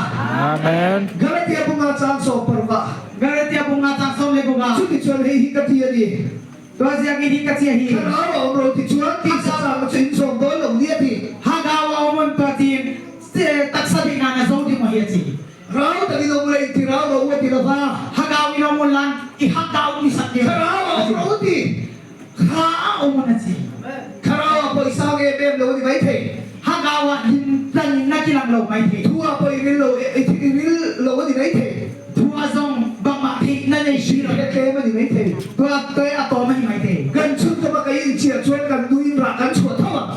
Amen. Galatia bunga chang sawm parukah. Galatia bunga chang sawm le bunga. Chutichuan hei hi ka ti a ni. Tuaziak in hi ka chia hi. Thlarau a awm ro ti chuan tisa chang chu in zawm dawn lo ni a ti. Hagau a awm an tuah tiin taksa ding nan a zo ding maw hi a chi. Rau tak in awm le in ti rau ro a ti lo va. Hagau in awm un lan i hagau ni sak ding. Thlarau a awm ro ti. Kha a awm un a chi. Thlarau ah pawh i sang em em lo a ni maithei. Hagau ah hlim tlan na ki lang lo maithei. Thu ah pawh i ril lo i ril lo a ni maithei. Thu ah zong bang mah theih na nei si lo. Hriat tlem a ni maithei. Tuah toi a tawm a ni maithei. Kan chhun tawm a ka inchhiar chuan kan nuin rah kan chhuah tho ang.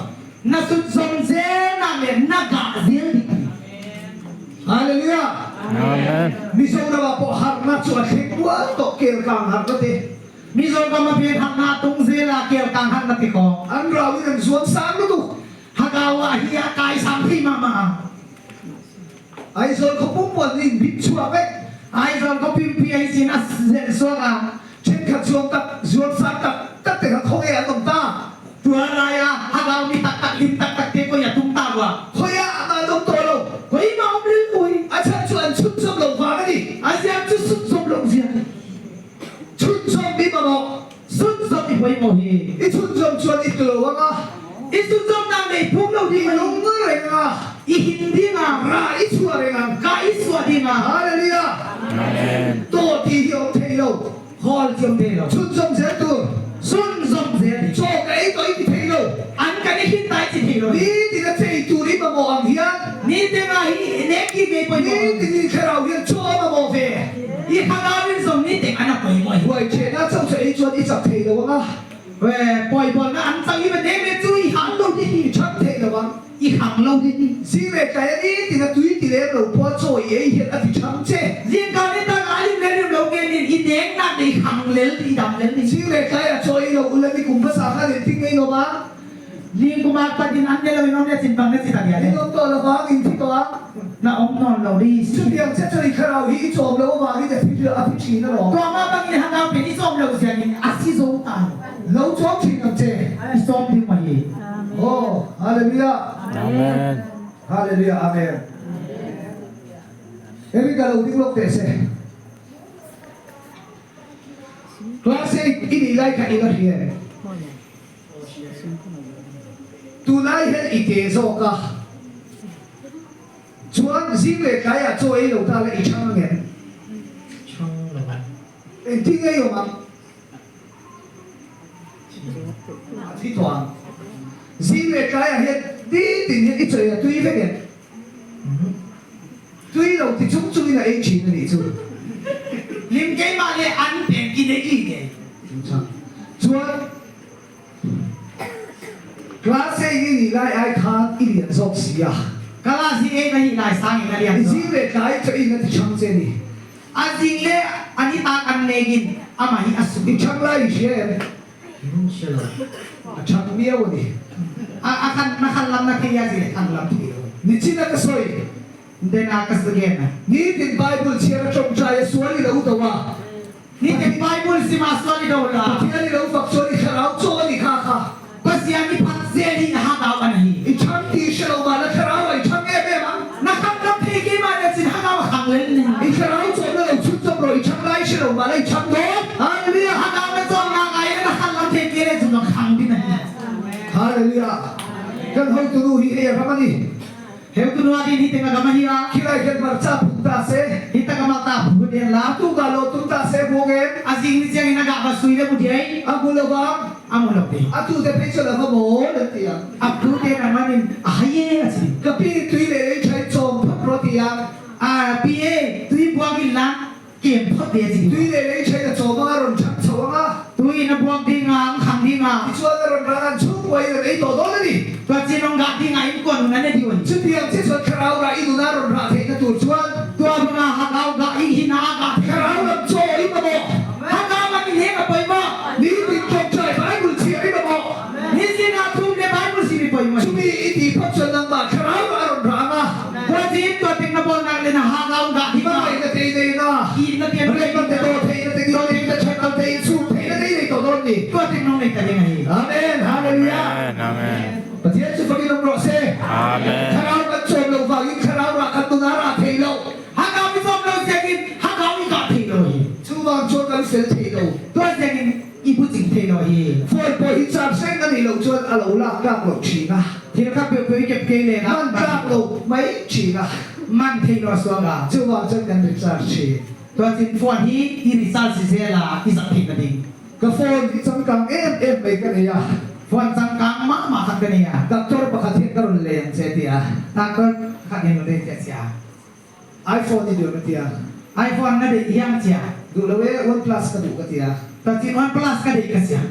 Na sut zawm zel nak le na gah zel ding a ni. Hallelujah! Amen. Mizoram ah pawh harhna chu a thleng mual tawh, kelkang harhna te. Mizoram a pen hak na tung zel a kel kang hak na ti ko. An rau in an zuam sang lutuk. Hagawa hi a kai sang thei mah mah a. Aizawl khaw pumpuan in bit chhuak vek. Aizawl khaw pimpi ai sin a zelh suak a. Thenkhat zuam tak, zuam sang tak tak te kha khawnge an awm ta? Tuar lai a Hagau mi tak tak lim tak tak te koi a tum ta rua. Khawi ah amah an awm tawh lo. Koi mah awm lil pui. A chhan chu an chhunzawm lo vang a ni. A ziak chu chhunzawm lo zia ni. Chhunzawm i mamawh. Chhunzawm i pawimawh hi. I chhunzawm chuan i tulo ang a. I chhunzawm dan nei phung lo ding a. I lung reng ang a. I him ding a. Ra i chhuah reng ang. Ka i chhuah ding a. Hallelujah. Amen. Taw tih hi a awm thei lo. Hawl chi awm thei lo. Chhunzawm zel tur. Chhunzawm zel hi. Chaw ka ei tawh i ti thei lo. An kan i him tai chi thei lo. Nitin a chei tur i mamawh ang hian. Nitin a hi nek i ve pawimawh. Nitin i thlarau hian chaw a mamawh ve. I thlarau in zawng nitin an a pawimawh hi. Huai chehna chauh chu ei chuan i chak thei lo ang a. Pawibawlna an chang i va nek le chu i hang lo hi. I chang thei lo ang. I hang lo hi. Zing leh tlai a nitin a tui ti lem lo pawh a chaw i ei hian a ti chang che. Zing kal ni tak a lim leh rim lo nge nin i nek nak i hang lel i dam lel ni. Zing leh tlai a chaw ei lo ula ni kum hmasa khan engtin nge i awm a? Zing kuma takin an ne lo in awm le chin bang le chi ta dia le. In awm tawh lo vang in thi tawh a. Na awm nawn lo ri si. Chutiang che chuan i thlarau hi i chawm lo avangin a thi a thi thin alawm. Tuahmah bangin hangau pen i chawm lo ziangin a si zo ta lo. Lo chawm thin ang che. I sawm ding mai hi. Oh, Hallelujah. Amen. Hallelujah, Amen. Hemi ka lo ding lawk teh se. Class 8 i nih lai kha i la hria em? Tunai hian i te zawk a, chuan zing leh tlaiah chaw ei lo ta la i chhang ang em? Chhang lo ang. Engtin nge i awm ang? A thi tawh ang. Zing leh tlaiah hian nitin hian i chaw ei a tui vek em? Tui lo ti chung chungin a ei thin a nih chu. Hlim keimah leh an peng i nei i ngei. Chuan class A i nih lai ai khan i lian zawk si a. Class hi A ka nih lai sang in a lian zawk. I zing leh tlai chaw in a ti chhang che ni. A zing leh a ni tak an neng in amah hi a suk. I chhang lai i hria em? Hre lo. A chhang miau a ni. A a khan na khan lam na thei a zing khan lam thei lo. Nichin a ka sawi. Then a ka sawi a. Nitin Bible chhiar a tawngtai a sual i lo do a. Nitin Bible sim a sual i do la. Pathian i lo fak chuan i thlarau chaw a ni kha kha. Pathian i phat zel hi na hangau a ni. I chhang tih hre lo mah la thlarau a i chhang em em ang. Na kham ram thei ke mah na chin hangau a hang lel ni. I thlarau chaw na lo chhun chawp rawh i chhang lai hre lo mah la i chhang dawn. Hallelujah. Hangau na chaw nga ngai na kham ram thei ke le chu na khang din a ni. Hallelujah. Kan hotunu hi hei a ram a ni. Heutunua din hi teng agama hi a. Khilai hian hmarcha phun ta se. Hi tak ama ta phun en la. A tuk ah lo tum ta se hmuang em. A zing ni chiang in a gah va sui le mu diai. A hmu lo vang. A hmu lo te. A tu te phei chuan a va mawl an ti ang. A tu te an man in a hai e a chi. Ka pi tui leh lei tha in chawm phawt rawh ti ang. A pi e tui buang in la kem phawt te a chi. Tui leh lei tha in a chawm ang a rawn chak chho ang a. Tui in a buang ding a, an khang ding a. Tichuan a rawn ran an chhungkua in an ei tawh dawn a ni. Tuahchin rawn gah ding a in kuan hun an e diu a ni. Chutiang che chuan thlarau rah i nuna rawn rah theihna tur chuan. Tuah hmanga hakau gah i hin a a gah theih. Thlarau lam chaw i mamawh. Hakau lam in heng a pawimawh. Nitin tawngtai Bible chhiar i mamawh. Nitin ah thum le Bible sim i pawimawh. Chumi i tih phawt chuan nangmah thlarau rah a rawn rah ang a. Tuahchin tuahtik na bawlnak le na hakau gah ding a. Hmangaihna te i nei na. Ihna te an Remna te daw theihna te ngil theihna thatna te insum theihna te i nei tawh dawn ni. Tuahtik nung nei ta ding a hi. Amen. Hallelujah. Amen. Amen. Pathian chu fakin awm rawh se. Amen. Thlarau kan chawm loh vangin thlarau rah kan nuna rah thei lo. Hakau i chawm lo siangin hakau i kah thei lo hi. Chuvang chuan kan fel thei lo. Tuah siangin i bu ching thei lo hi. Phone pawh hi charge reng a nih loh chuan a lo lak tlak loh thin a. Thil kha peuh peuh i kep kei len a. Hman tlak lo mai thin a. Man thei lo a suak a. Chuvang chuan kan recharge thin. Tuahchin phone hi i recharge zel a i zak theih na ding. Ka phone hi changkang em em mai ka nei a. Phone changkang mah mah khat ka nei a. Doctor pakhat hian ka rawn lei ang che ti a. Doctor pakhat hian rawn lei che a sia. iPhone i duh em a ti a. iPhone na deih hiang chia. Duh lo e, OnePlus ka duh ka ti a. Tuahchin OnePlus ka deih ka sia.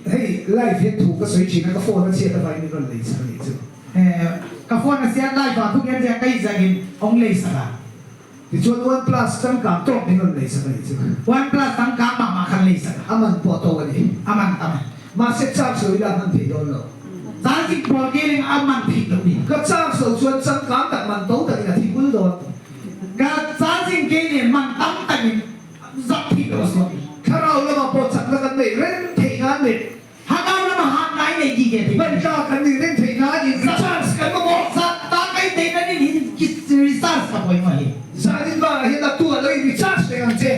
Hei live hian thu ka sawi thin a, ka phone a chhiat avangin min rawn lei sak a nih chu. Ka phone a chhiat live ah thuk hian zia ka izangin ong lei sak a. Tichuan OnePlus changkang tawk min rawn lei sak a nih chu. OnePlus changkang mah mah. Amah khan lei sak a. A man pawh a to a ni. A man tam a. Mahse charge lo ila a hman thei dawn lo. Charging pawl keling a man theih loh ni. Ka charge lo chuan changkang tak man to takin a thi bul dawn. Ka charging ke nen man tam takin zak theih loh a suak i. Thlarau lamah pawh chakna kan neih reng theih nan leh. Thlarau lamah hat nai nei ti ke theih. Hman tlak kan nih reng theih nan in recharge kan mamawh. Zat ta kai theih nan in in recharge ka pawimawh hi. Zanin vangah hian naktu ah lo in recharge reng ang che.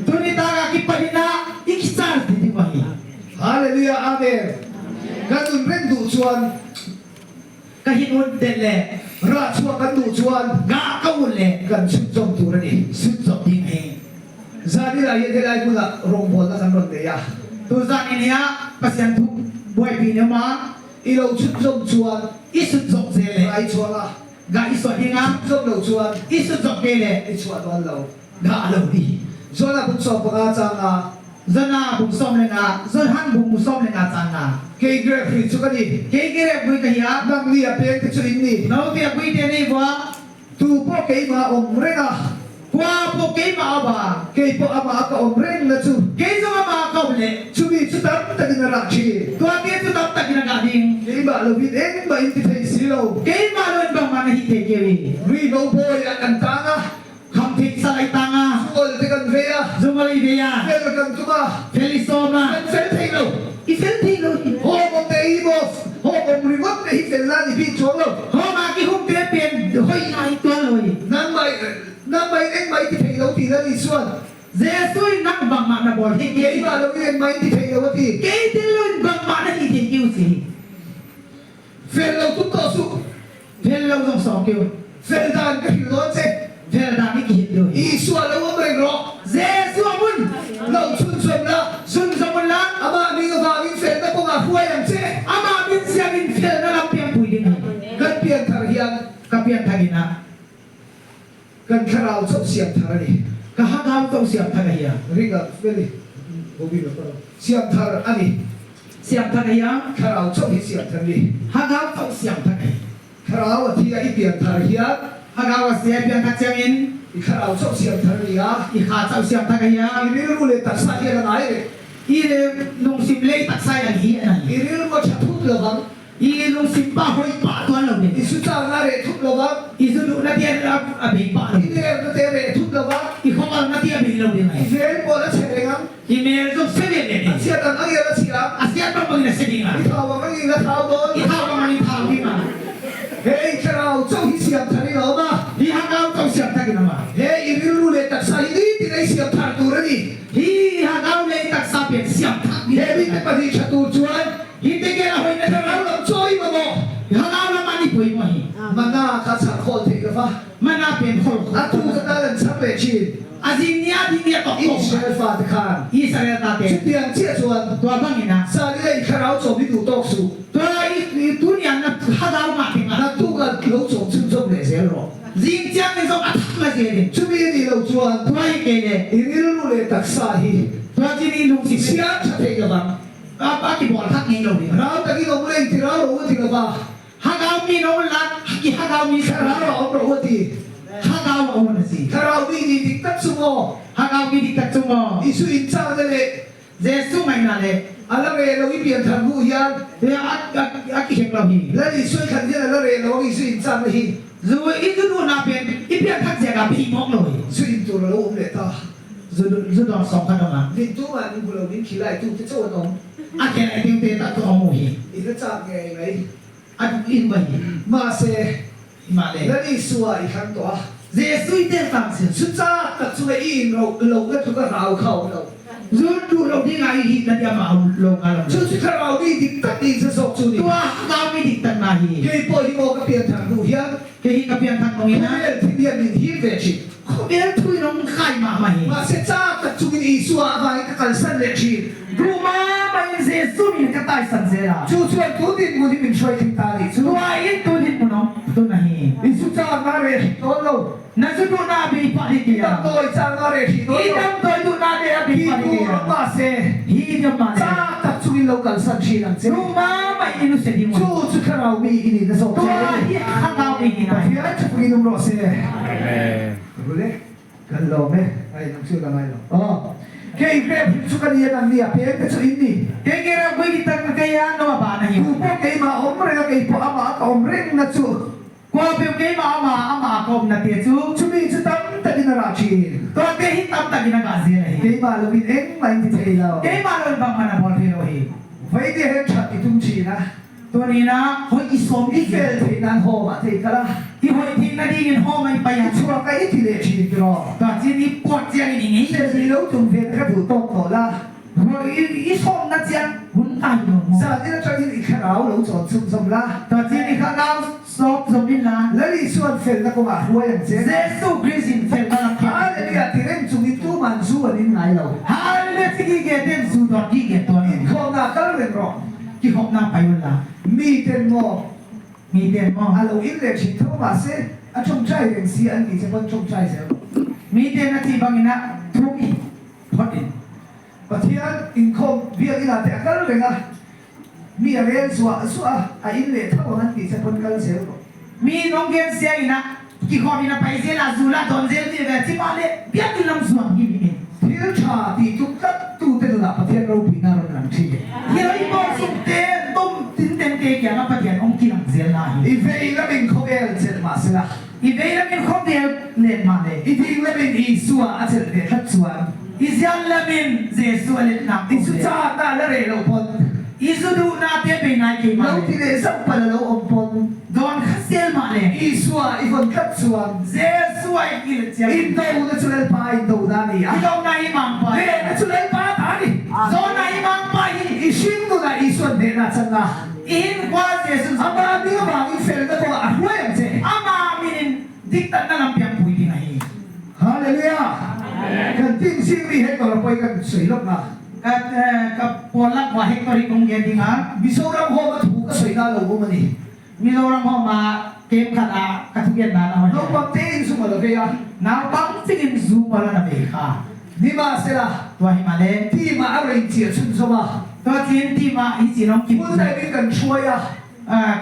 Tuni takah ki pahnihna i ki charge ti ding hi. Hallelujah Amen. Kan nun reng duh chuan. Ka hin un tel le. Rah chhuah kan duh chuan. Ngah ka un le. Kan chhunzawm tur a ni. Chhunzawm ding hi. Zanin ah hian helai hmunah rawngbawlna kan rawn nei a. Tu zanin hi ah Pathian thu buaipi ni awm a. I lo chhunzawm chuan. I chhunzawm zel le. Ngai chhuak a. Ngah i suah ding a. Chhunzawm lo chuan. I chhunzawm ve le. I chhuah dawn lo. Ngah a lo ti. Zona bung 15 chang a. Zona bung 14, Zonhan bung 14 chang a. Kei grep ri chu ka ni. Kei grep ri ka hi a. Nang ni a peng te chu in ni. Naute a pui te nei vua. Tu pawh keimah a awm reng a. Kua pawh keimah a va. Kei pawh amah ka awm reng na chu. Kei zawng amah ka awm leh. Chumi chu tam takin a rah thin. Tuate chu tam takin a kah ding. Keimah lovin engmah in ti thei si lo. Keimah lo in bangmah na hi thei keu i. Ri no bawi ah kan tang a. Kham theih sa lai tang a. Zungawl te kan ve a. Zungawl i ve a. Fel kan tum a. Fel i sawm a. Kan fel thei lo. I fel thei lo hi. Home awm te hi maw home awm ringawt te hi fel na ni bik chuang lo. Home ah ki hum te pen hoi na hi tual lo hi. Nangmah nangmah in engmah i ti thei lo tih la ni chuan. Jesuh in nang bangmah na bawl hi. Keimah lo in engmah in ti thei lo a ti. Kei tel lo in bangmah na hi thei kiu si hi. Fel lo tum tawh suh. Fel lo zawng sawng kiu. Fel dan ka hrilh dawn che. Fel dan i ka hrilh dawn. Isua lo awm reng rawh. Jesuh hmun. Lo chhunzawm la. Chhunzawm la. Amah min avangin felna kawngah hruai ang che. Amah min siamin felna lam piangpui ding hi. Kan pianthar hian. Ka pianthar in ah. Kan thlarau chauh siam thar a ni. Ka hangau chauh siam thar a hi a. Ring a fel i Bobby lo pawh siam thar a ni. Siam thar a hi a. Thlarau chauh hi siam thar a ni. Hangau chauh siam thar a hi. Thlarau a thi a i pian thar hian. Hangau a sia i pian thar chiang in. I thlarau chauh siam thar a ni a. I kha chauh siam thar a hi a. I rilru leh taksa hian a ngai reng. I lungsim lei taksa in a hi a nai. I rilru a tha thut lovang. I lungsim pa hawi pah tuan lo ding. I su chang a reh thup lo vang. I zu duh na ti a bei pah lo. I ner na te a reh thup lo vang. I khawkal na ti a bei lo ding ai. I hmel pawh a chhe reng ang. I mel zong se ve ve ding. A chiat ang angin a chhia ang. A chiat bang bangin a si ding ang. I thau ang angin a thau dawn. I thau bang angin thau ding ang. He i thlarau chauh hi siam thar in a awm a. Hi hangau chauh siam thar in a awm a. He i rilru leh taksa hi nitin a i siam thar tur a ni. Hi hangau leh i taksa pian siam thar He mite pahnih tha tur chuan. Hi te ken a hawi na Thlarau lam chaw i mamawh. Thlarau lam an i pui maw hi? Mana kha chhar khawl theih lova. Mana pen khawl khawl. A tu ka tan an chhar leh thin. A zing nia ding nia tawk tawk. Israel fate khan. Israel ta te. Chutiang chiah chuan. Tua bang in a. Zan ila i thlarau chawm hi duh tawk suh. Tua i tu nian na thlarau ngah thing a. Na tu ka lo chawm chhunzawm leh zel rawh. Zing chiang in zawng a thak la zel in. Chumi a nih loh chuan. Tua hi ke le. I rilru leh taksa hi. Tua chin i lungchim. Siam tha thei lovang. A ti bual hak ngei lo ding. Rau takin awm reng ti rau ro a ti lova. Hagau mi no la ki hagau mi sa rau a awm ro a ti. Hagau a awm a si. Thlarau mi nih dik tak chu maw? Hagau mi dik tak chu maw? Isu in chakna leh Jesuh ngaihna leh a la reh lo i pian thar hnu hian a ki hek lo hi. Lal Isua i thlan hian a la reh lo ang Isu in chakna hi. Zu i zu duhnak pian i pian khat ziak ah phih mawk lo hi. Zu in tur a lo awm leh ta. Zu dawng sawng kha dawng a. Min tu mah min hmu lo min khilai tu te chauh an awm. A ken ai ding te tak chu awm u hi. I la chak ngei mai. A duh in va hi. Mahse, Mah le. Lal Isua i thlang tawh a. Jesuh i tel tang sin. Zu chak tak chunga i in ro lo na tluk a rau kha awm lo. Zu duh lo ding ah i hi na ti amah awm lo nga lo. Chu chu thlarau mi dik tak niin sa zawk chu ni. Tuah thlarau mi dik tak na hi. Kei pawh hi maw ka pian thar hnu hian. Kei hi ka pian thar hnu in a. Khawvel thil hian min him ve thin. Khawvel thui rawng kai mah mah hi. Mahse chak tak chungin Isua avangin ka kalsan leh thin. Duhma maiin Jesuh min ka taisan zel a. Chu chuan tu dinhmun hi min hruai thei ta nih chu. Tuain tu dinhmun awm tun a hi. Isu chak na reh hrih dawn lo. Na zu duhna a bei pah hi I damdawi chak na reh hrih dawn lo. I damdawi duhna te a bei pah hi Hi tur awm mahse. Hi in awm mahse. Chak tak chungin lo kalsan thin ang che. Duhma maiin i nuse ding Chu chu thlarau mi i nih na zawk che. Tua hi thlarau mi i ni na. Pathian chu pawhin awm rawh se. Amen. Rule, kan lawm e, ai nang chu la ngai lo. Aw. Kei grep hi chu ka ni a, nang ni a peng te chu in ni. Kei grep pui ki tak na kei a, no a ba na hi. Tu pawh keimah a awm reng a, kei pawh amah a ka awm reng na chu. Kua peu keimah ama amah a ka awm na te chu. Chumi chu tam takin a rah thin. Tuah te hi tam takin a kah zel a hi. Keimah lovin engmah in ti thei lo. Keimah lovin bang hman a bawl thei lo hi. Vaidya hian that i tum thin a. Tunina hawi i sawm I fel theih nan hawm ah thei kal a. I hawi theih na ding in hawm a i pai a. I chhuak a i ti leh thin tiraw. Tuah chin i puat chiang in i ngei. Fel i lo tum ve na ka duh tawk tawh la. Hawi i sawm na chiang hun ai lo maw. Zan in atang in i thlarau lo chawn chhun zawm la. Tuah chin i thlarau sawm zawm in la. Lal Isuan fel na kawngah hruai ang che. Jesuh Christ in fel na lam khian. Hallelujah ti reng chung in tuman zu an in ngai lo. Hallelujah chi ki ge ten zu dawt ki ge tuan. Inkhawmna kal reng rawh. Ki hawpna pai ul la. Mi ten maw? Mi ten maw? A lo in leh thin tho mahse a tawngtai reng si an tih che pawn tawngtai zel rawh. Mi ten a tih bangin a thuk i phawt in. Pathian inkhawm biak inah te a kal reng a, mi a rel zuah zuah a, a in leh tho ang an tih che pawn kal zel rawh. Mi nawnggen sia ina ki hawp in a pai zel a, zul a dawn zel tih ve chimah leh biak in lam zuam hi mi in. Thil tha tih tum tlat tu te nunah Pathian ropuina a rawn lang thin. Hiroi pawh sum te tum tin ten ke kiang a Pathian awm ki lang zel na hi. I vei lamin khawvel chelh mah sela. I vei lamin khawvel len mah le. I ding lamin Isua a chelh ve tlat chuan. I zial lamin Jesuh a let nak I zu chakna a la reh loh pawn. I zu duhna te pe ngai keimah le. Lo ti leh zauh palh a lo awm pawn. Dawn kha sel mah le. Isua i vawn tlat chuan. Jesua i kil chiang. Indona chu Lalpa indona a ni a. Indona hi mangpa hi. Hnehna chu Lalpa ta a ni. Zawhna hi mangpa hi. I hringnunah Isua'n hnehna a chan a. I hinkhua Jesu'n. Amah hming avangin felna kawngah a hruai ang che. Amah minin diktatna lam piang pui ding a hi. Hallelujah! Kan tin zing mi hector a pawi kan sawi lawk na. Ka ka pawl lak wa hector hi kawng ge ding a. Mizoram home a thu ka sawi na lo awm a ni. Mizoram home a kem khat a ka thu kian dan a awm. Naupang te in zum a la ve a. Naupang ching in zum a la na ve kha. Nimahsela. Tua hi male. Team ah a rawn inchiah chhunzawm a. Tua chin team ah hi chin awm kim. Full time in kan hruai a.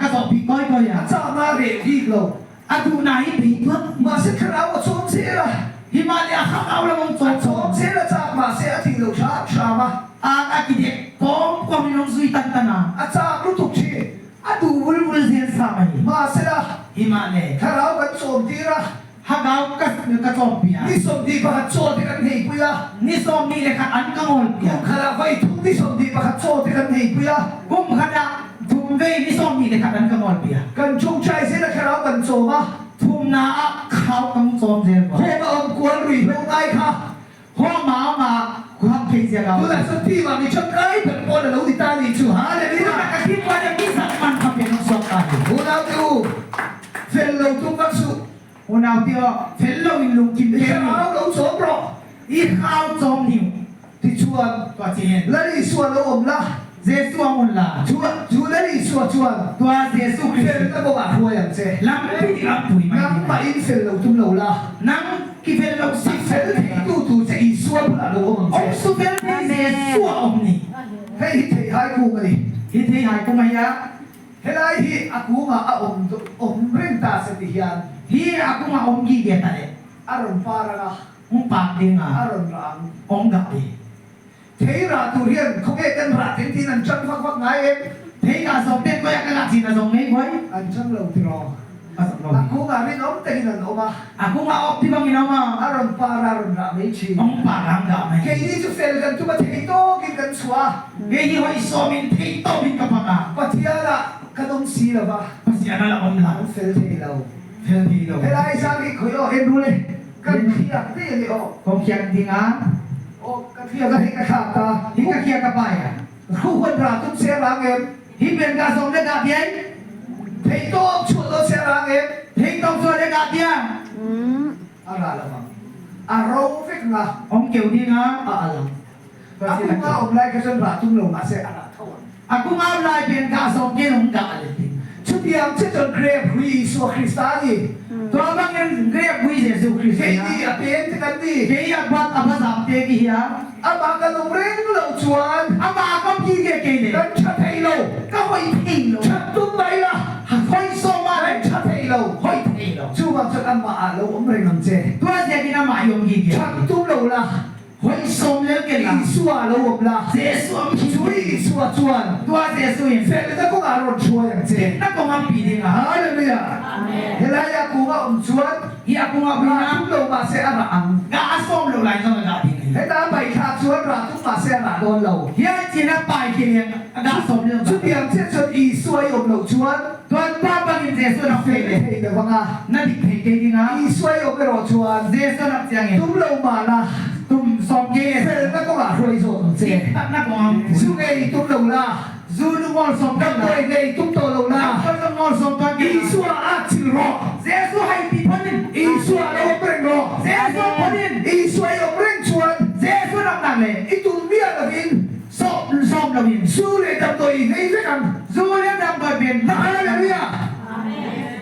Ka zawh bik kawi kawi a. A chahna a reh bik lo. A duhna hi bei tuah. Mahse thlarau a chawm zel a. Himalaya thlarau lam awm chawm. A chawm zel a chak mahse a tih loh hram hram a. A a ti dek kawm kawm in awm zui tan tan a. A chak lutuk thin. A duh vul vul zel sa mai. Mahsela. Himalaya. Thlarau kan chawm tir a. Hagau ka ka chawm pi a. Ni 21 chaw te kan hei pui a. Ni 21 an ka ngawl pi a. Kum khat ah vai thum ni 21 chaw te kan hei pui a. Kum khat ah thum vei ni 21 an ka ngawl pi a. Kan chungchai zel a thlarau kan chawm a. Thumna ah khau kan chawm zel maw. Home a awm kual rui hlo ngai kha. Home a awm a kuham phei zel a. Tunah chuan team ah mi tangkai ber pawn a lo ni ta ni chu. Hallelujah. Tunah ka team pawn mi zat man kha pe nung suak ta ni. Unau te u, fel lo tum vak suh. Unau te aw, fel lo in lungkim I thlarau lo chawm rawh. I thlarau chawm niu. Tichuan, Tua chiin. Lal Isua lo awm la. Jesuh a hmun la. Chu, chu Lal Isua chuan. Tua Jesuh Krist. Felna kawngah hruai ang che. Lampi dik lam pui mai. Nangmah in fel lo tum lo la. Nang ki fel lo sak I fel theitu tur che Isua bulah lo awm ang che. Awm su fel thei Jesuh a awm ni. Hei hi theihai kung a ni. Hi theihai kung a hi a. Helai hi a kungah a awm awm reng ta se ti hian. Hi a kungah awm gi ge ta le. A rawn par ang a. Hung pak ding a. A rawn rah ang. Awm dah ve. Thei rah tur hian khawnge kan rah teng tiin an chang vak vak ngai em? Thei rah zawng te kawia ka rah chin a zawng ngei khuai. An chang lo tiraw? A zawng lo. A kungah rinawm takin an awm a. A kungah awk ti bangin a awm a. A rawn par a rawn rah mai thin. Awm par ang dah mai. Keini chu fel kan tum a thei tawkin kan chhuah a. Kei hi hawi sawmin thei tawpin ka pak a. Pathianah kan awm si lo va. Pathian a la awm lo. Kan fel thei lo. Fel thei lo. Helai zang hi khawi aw en rul e. Kan thiak te a ni aw. Kawng khiak ding a. Aw ka thiak a hei ka thlak ta. Hi ka khiak a pai a. Thu huan ra tum se rang em. Hi pen ka zawm le dah biai. Thei tawp chhuah dawn se rang em. Thei tawp chhuah le dah bia. A ra lo ang. A ro vek nga. Awm keu ding a. A al ang. A kung a awm lai kha chuan rah tum lo mahse a rah tho ang. A kung a awm lai pen ka zawm ke nung dah le ding. Chutiang che chuan grep hui Isua Krista a ni. Tuah bangin grep hui Jesuh Krista Kei ni a pen te kan ni. Kei a bat a va zam te ki hian. Amah kan awm reng lo chuan. Amah ka pi ke kei le. Kan tha thei lo. Ka hawi thei lo. That tum mai la. Hawi sawm ah. Kan tha thei lo. Hawi thei lo. Chuvang chuan amah ah lo awm reng ang che. Tuah ziakin amah i awm ki ke. That tum lo la. Hawi sawm lel ken la. Isua lo awm la. Jesu am hi. Chu Isua chuan. Tua Jesu in. Felna kawngah rawn hruai ang che. Dikna kawng an pi ding a. Hallelujah. Helai a kunga awm chuan. Hi a kunga awm Rah tum lo mahse a rah ang. Ga a sawm lo lai zawng a gah ding a hi. Heta a pai thlak chuan rah tum mahse a rah dawn lo. Hi a chin a pai khi liang a gah sawm lel gah. Chutiang chiah chuan Isua i awm loh chuan. Tuan pa bangin Jesu rak Fel thei le. thei lo vang a. Na dik thei ke ding a. Isua i awm erawh chuan. Jesu rak chiang in. Tum lo mah la. Tum sawm ke le. Felna kawngah hruai zawk ang che. Dik takna kawng ang. Zu ngei tum lo la. Zu nu ngawl sawm ken la. Damdawi ngei tum tawh lo la. Damdawi zong ngawl sawm tuan ken la. Isua a chil rawh. Jesu hai ti phun in. Isua lo awm reng rawh. Jesu phun in. Isua i awm reng chuan. Jesu rak nak le. I tum miah lovin. Sawm sawm lo in. Zu leh damdawi ngei vek ang. Zu leh damdawi pen hna. Hallelujah!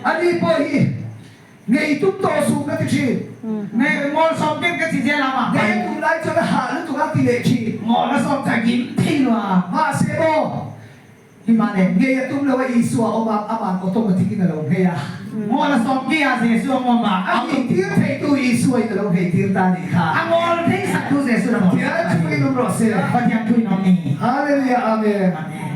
Ani pawh hi ngei tum tawh suh ka ti thin. Ngei ngawl sawm ken ka ti zel a mah. Ngei tum lai chuan a hah lutuk a ti leh thin. Ngawl a sawm chai kim thei lo a. Mahse maw Hi mah le. Ngei a tum lo a Isua awm a, aman automatic in a lo nghei a. Ngawl a sawm ke a Jesu a ngawm a. A nghei tir theitu Isua in a lo nghei tir ta nih kha. A ngawl thei sak tu Jesu na ngawl sak Pathian thu in awm rawh se. Pathian thu in awm ni. Hallelujah Amen. Amen.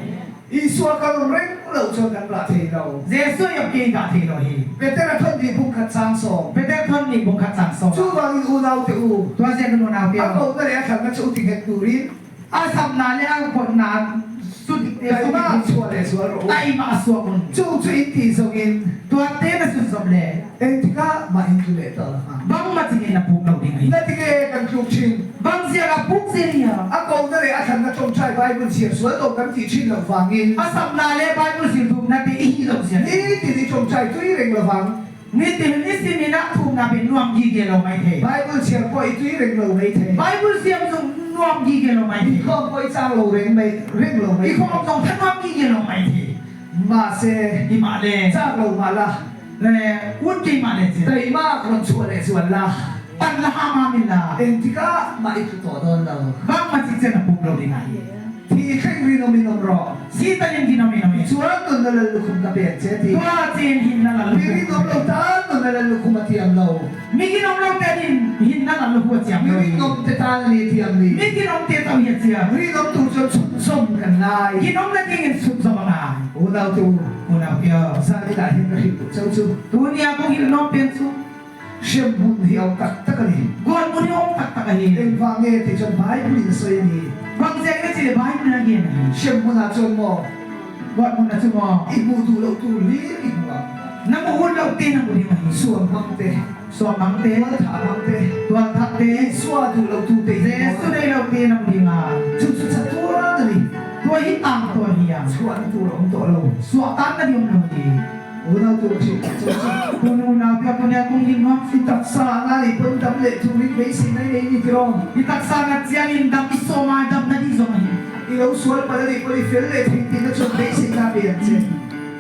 Isua kan awm reng lo chuan kan rah thei lo. Jesu i awm ke i dah thei lo hi. Peter a thawn nih bungkhat chang sawm. Peter thawn nih bungkhat chang sawm. Chuvangin unaute u. Tuan ziak in unaute u. A kohna leh a thlanna chu u ti nghet turin. A samna le a kawtna su dik te su Taima chhuah leh zual rawh u. Taima a suak un. Chu chu in tih zawng in. Tuan te na sun zawm le. Engtikah mah in tlu leh tawh lo ang. Bang ma ching in a puk lo ding hi. Na tinge kan tluk thin. Bang ziak a puk zel hi a. A kohna leh a thlanna tawngtai Bible chhiar sual tawh kan tih thin loh vangin. A samna le Bible zir tumna te i hi loh ziah. Nitin i tawngtai tui reng lovang. Nitin ni sim in a thumna pe nuam gi ge lo mai thei. Bible chhiar pawh i tui reng lo mai thei. Bible siam zong nuam gi ge lo mai thei. Inkhawm pawh i chang lo reng mai reng lo mai thei. Inkhawm zong tha nuam gi ge lo mai thei. Mahse. I mah le. Chak lo mah la. Le un kei mah le che. Taima rawn chhuah leh chuan la. Pan la ha ma min la. Engtikah mah i tlu tawh dawn lo. Bang ma chi chen a pum lo ding ah hi. Thi thleng rinawm in awm rawh. Si tanin rinawm in awm in. Chuan nunna lal lukhum ka pek che ti. Tua chen hinna lal lukhum. Mi rinawm lo tan nunna lal lukhum a thiam lo. Mi rinawm lo te nin hinna lal lukhum a thiam lo. Mi rinawm te tan a ni thiam ni. Mi rinawm te tau hi a thiam. Rinawm tur chuan chhunzawm kan ngai. Rinawm na ding in chhunzawm a ngai. Unau te u. Unau te u. Zan inah hian ka hrilh duh cheu chu. Tunia kong hilhnawm pen chu. Hremhmun hi a awm tak tak a ni. Goalhmun hi a awm tak tak a ni. Engvang nge tih chuan Bible in a sawi a ni. Vangzeng na chi le Bible a ngen a ni. Hremhmun ah chuan maw? Goalhmun ah chu maw? I hmuh duh loh tur hlir i hmu ang. Na hmu hun loh te na hmu ding a ni. Suam hmang te. Suam hmang te. Tual thah hmang te. Tual thah te. Isua duh loh tu te i hmu ang. Jesuh nei lo te na hmu ding a. Chu chu chatuan a ni. Tuai hi tang tuai hi a. Chhuahna tur a awm tawh lo. Suah tan na di awm lo a ni. Unau tur thin tak chu chu. Tun unau te tun hian kung him hawk. I taksa nga lei pawn dam leh turin beisei mai nei ni tiraw. I taksa nga chiang in dam i sawm a dam na dih zawng a hi. I lo sual palh a nih pawn i fel leh thei tihna chuan beisei na pe ang che.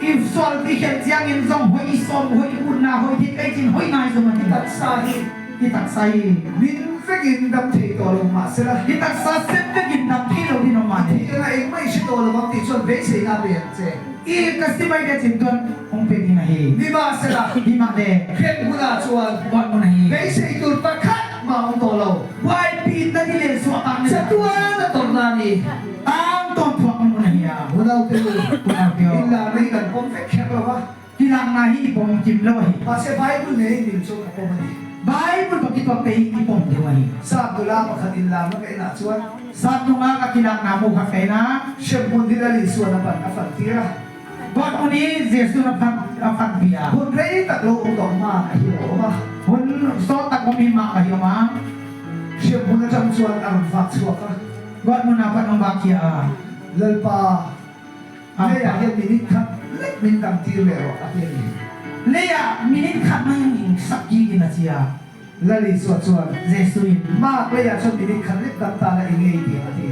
I sual ti hian chiang in zawng hawi i sawm hawi i ut na hawi thei kai chin hawi ngai zawng a hi. I taksa hi. I taksa hi. Min vek in dam thei tawh lo mahsela. I taksa sem vek in dam thei lo din awm mahni. I thih anga engmah i hre tawh lo ang tih chuan beisei na pe ang che. I ka si mai te chin tuan hung pe ding a hi. Nimahsela. Nimah le. Hrem hunah chuan. Buat mun a hi. Beisei tur pakhat mah awm tawh lo. Buaipi na ni le suah tang ni. Chatuan a tawrh na ni. Tang tawn thuak mun a hi a. Unau te u. Unau te u. Inlarna hi kan pawm vek kher lo va. Tilakna hi i pawm kim lo a hi. Mahse Bible nei mil chu ka pawm a ni. Bible pakhi tuak te hi i pawm deuh a hi. Sap nula pakhat inlarna ka enah chuan. Sap nunga ka tilakna mu kha ka en a. Hremhmun hi Lal Isuan a pan a fan tir a. Gothmun hi Jesuh a fan a fan bia. Hun rei tak lo awm tawh hma ka hi a awm a. Hun sawt tak awm hi mah ka hi awm a. Hremhmun atang chuan a rawn vak chhuak a. Gothmun ah pan awm vak hi a. Lalpa. Leiah hian minute khat lek min dang tir leh rawh a ti a ni. Leiah minute khat mai ang in sak gik in a chia. Lal Isua chuan, Jesuh in. Mark leiah chuan minute khat lek dang tan a i ngei tih a ti.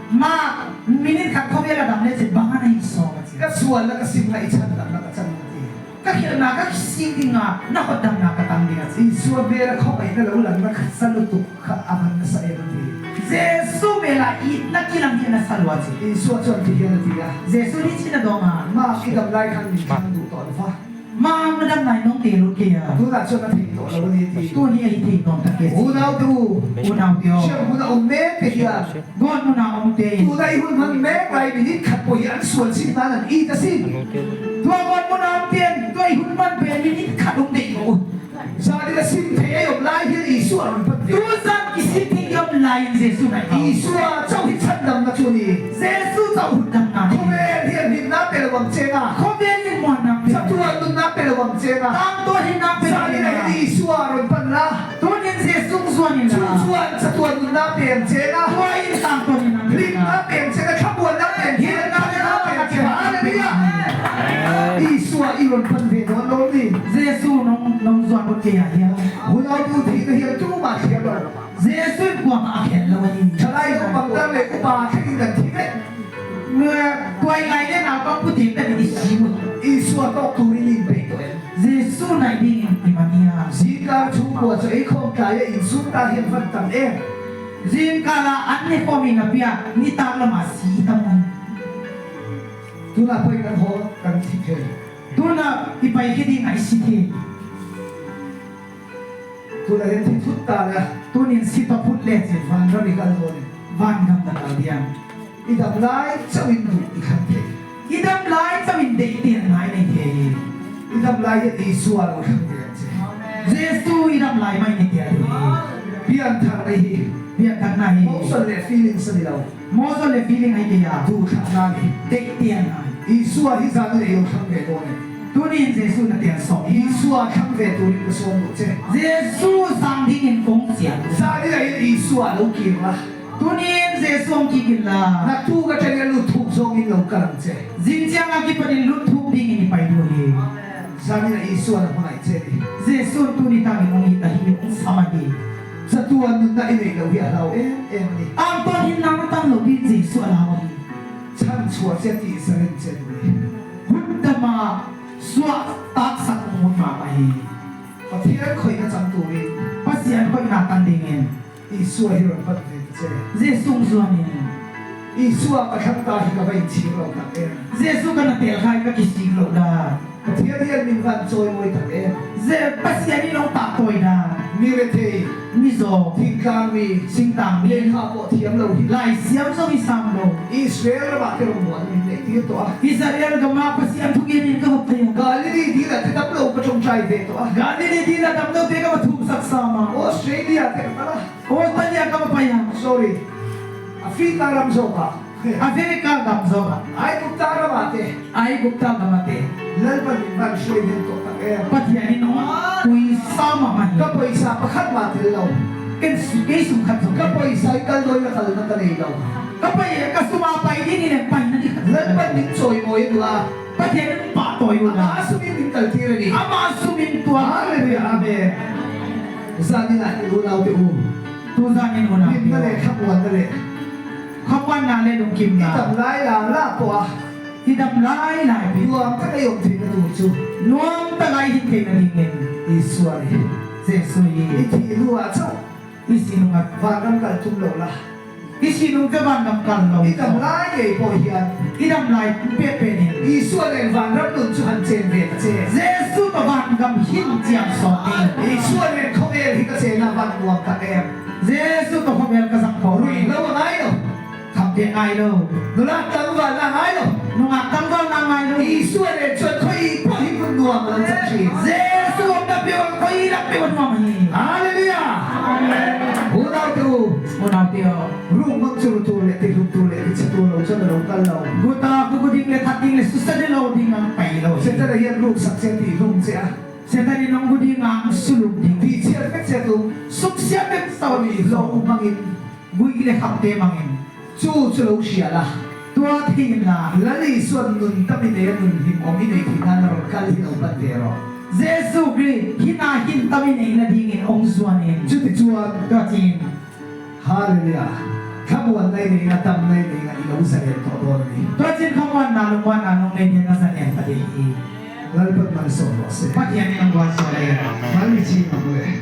Mark minute khat khawvel a dang leh chin bang a nei sawm a chia. Ka sualna ka simna i chhan dangna ka chan a ti. Ka hrilhna ka si dingah na hawt dangnak ka tang ding a si. Isua hmel a khawngaihna lo lanna kha sa lutuk kha a van nasa em a ti. Jesuh hmel ah ihnak ki lam hi a nasa lo a si. Isua chuan ti hian a ti a. Jesuh nih chin a dawng a. Mah i dam lai khan min thlang duh tawh lo va. Ma madam nai nong te lut ke ya. Tunah chuan a thei tawh lo a ni a ti. Tun hi a hi thei tawn tak ke si. Unau te u. Unau te aw. Hrem hun a awm mek te hian. Goan hmun ah awm te in. Tuna i hun hman mek lai minute khat pawh hi an sual chim nan an it asin. Tua Goan hmun ah awm te an tua i hun hman pe minute khat um deih rawh u. Zan in a sim thei ei awm lai hian Isua a rawn pan ve. Tu zan i sim thei i awm lai in Jesuh naih kau. Isua chauh hi chhandamna chu a ni. Jesuh chauh hun damna a ni. Khawvel hian hlimna pe lo ang cheng a. Khawvel in muanna pe lo. Chatuan nunna pe lo ang cheng a. Tang tuah hlimna pe lo Zan in a hian Isua a rawn pan la. Tun in Jesuh zuan in la. Chu chuan chatuan nunna pe ang cheng a. Tuah in tang tuah hlimna pe Hlimna pe ang cheng a, thlamuanna pe ang cheng a, thamna pe ang cheng a. Hallelujah! Isua i rawn pan ve dawn lo ni. Jesuh nung nung zuan put ke ah hian. Unautu thihna hian tumah thiam lo. Jesuh in kuang ah a khen lo a ni. Thalai naupang tar leh upa thlengin kan thi vek. Tuai ngai le naupang putin kan in i si mu. Isua tawk turin i inpeih tawh em? Jesuh naih ding in i man ia. Zingkar chhungkua chu eikhawm tlai a insum ta hian van tam em? Zingkar ah an ni khawm in a piah ni tak lamah si tam ang. Tunah pawhin kan haw kan thi thei. Tunah i pai khi ding ah i si thei. Tunah hian thi thut ta le. Tunin si ta phut le chin. Vanram i kal dawn in. Vanram na kal diam. I dam lai chauh in duh i thlan thei. I dam lai chauh in deih tiang ngai nei thei. I dam lai hian Isua lo thlang ve ang che. Jesuh i dam lai mai ni tiah duh hi. Pianthar na hi. Pianthar na hi. Motion leh feelings a ni lo. Motion le feeling ai ti a. Duhthlanna a ni. Deih tiang ngai. Isua hi zan in ei lo thlang ve dawn em? Tunin Jesuh na tiang sawm hi. Isua thlang ve turin ka sawm duh che. Jesuh zang ding in kawng chiah duh. Zan in aiin Isua lo kir la. Tunin Jesuh ang ki kin la. Naktuk atangin a lut thuk zawngin lo kal ang che. Zing chiang a ki panin lut thuk ding in i pai duh hi. Zan in a Isua na hmangaih che ni. Jesuh tuni tangin ong i ta hi ong sama hi. Chatuan nunna i neih loh hi a hlau em em a ni. Ang tawn hin nang tan lo bin Jesuh a hlau a ni. Chhan chhuah che tih zaren che duh ni. Hun dama suah tak sak ngun ma ma hi. Pathian khawihna chang turin. Pathian khawihna tan dingin. Isua hi rawn pan ve ta che. Jesuh zuanin. Isua ka thlang ta hi ka va inchhir lo tak em. Jesuh ka na tel khai ka kisik lo da. Pathian hian min van chawi mawi tak em. Je Pathian in ong tah tawi da. Mi rethei. Mizaw. Thingtlang mi. Singtang mi. Lehkha pawh thiam lo hi. Lai siam zong i sam lo. Israel ramah te rawngbawlna min neih tir tawh a. Israel ramah Pathian thugin in ka hawp thei a. Galilee dil ah te dam lo ka tawngtai ve tawh a. Galilee dil ah dam lo te ka va thum sak sam a. Australia te ka kal a. Australia ka va pai a. Sorry. Africa ram zawk ah. Africa ram zawk ah. Aigupta ram ah te. Aigupta ram ah te. Lalpan min van hruai hnem tawh tak em. Pathian in awm pui sam a hman. Ka pawisa pakhat mah tel lo. Kei sum khat zawk. Ka pawisa i kal dawn ka kalna ka nei lo. Ka pai ka suma pai ding in pai na ni khat. Lalpan min chawi mawi a duh a. Pathian in pah tawi u la. Amah sumin min kal tir a ni. Amah sumin tuar. Hallelujah Amen. Zan in ah ni unau te u. Tu zan in unau te u. Hlimna leh thlamuanna leh. Khamuanna leh lungkimna. I dam lai la la pawh a. I dam lai lai pin. Nuam taka i awm theihna tur chu. Nuam taka i him theihna ding in. Isua nih. Jesuh i. I thih hnuah chauh. I sinung a. Vanram kal tum lo la. I sinung che vanram kal lo. I dam lai ngei pawh hian. I dam lai pek pen in. Isua nen vanram nun chu han chen ve ta che. Jesuh pa vanram hin chiang sawt ding. Isua nen khawvel hi ka chen a van nuam tak em. Jesuh ka khawvel ka zak ko. Ruih lo a ngai lo. Kham te ngai lo. Nula tlangval na ngai lo. Nungak tlangval na ngai lo. Isua nen chuan khawi pawh hi hmun nuam a lo chak thin. Jesuh awm dak pio khawi dak pio nuam hi. Hallelujah. Unau te u. Unau te u. Room hmang chu ru tur leh tihlum tur leh tichhe tur lo chuan a lo kal lo. Guta kukuding le thatding le susade lo ding ang pai lo. Setana hian room sak che tihlum che a. Setani nong gudi nga ang suluk ding. Tihchhiat vek che tum. Suksia vek so ni lo hmangin. Gui le kham te mangin. Chu chu lo hria la. Tua thin la. Lal Isuan nun tam i nei a nun hlim awm i nei thih nan a rawn kal hi lo pan ve rawh. Jesuh Khrih hina hin tam i nei na ding in ong zuan in. Chuti chuan. Tua chin. Hallelujah. Thlamuan na i nei nga tam na i nei nga i lo zalen tawh dawn a ni. Tua chin thlamuan na lungmuan na nung nei hian a zalen ta dei hi. Lalpan malsawm rawh se. Pathian in ang rual sual e. Mal mi ching ang le.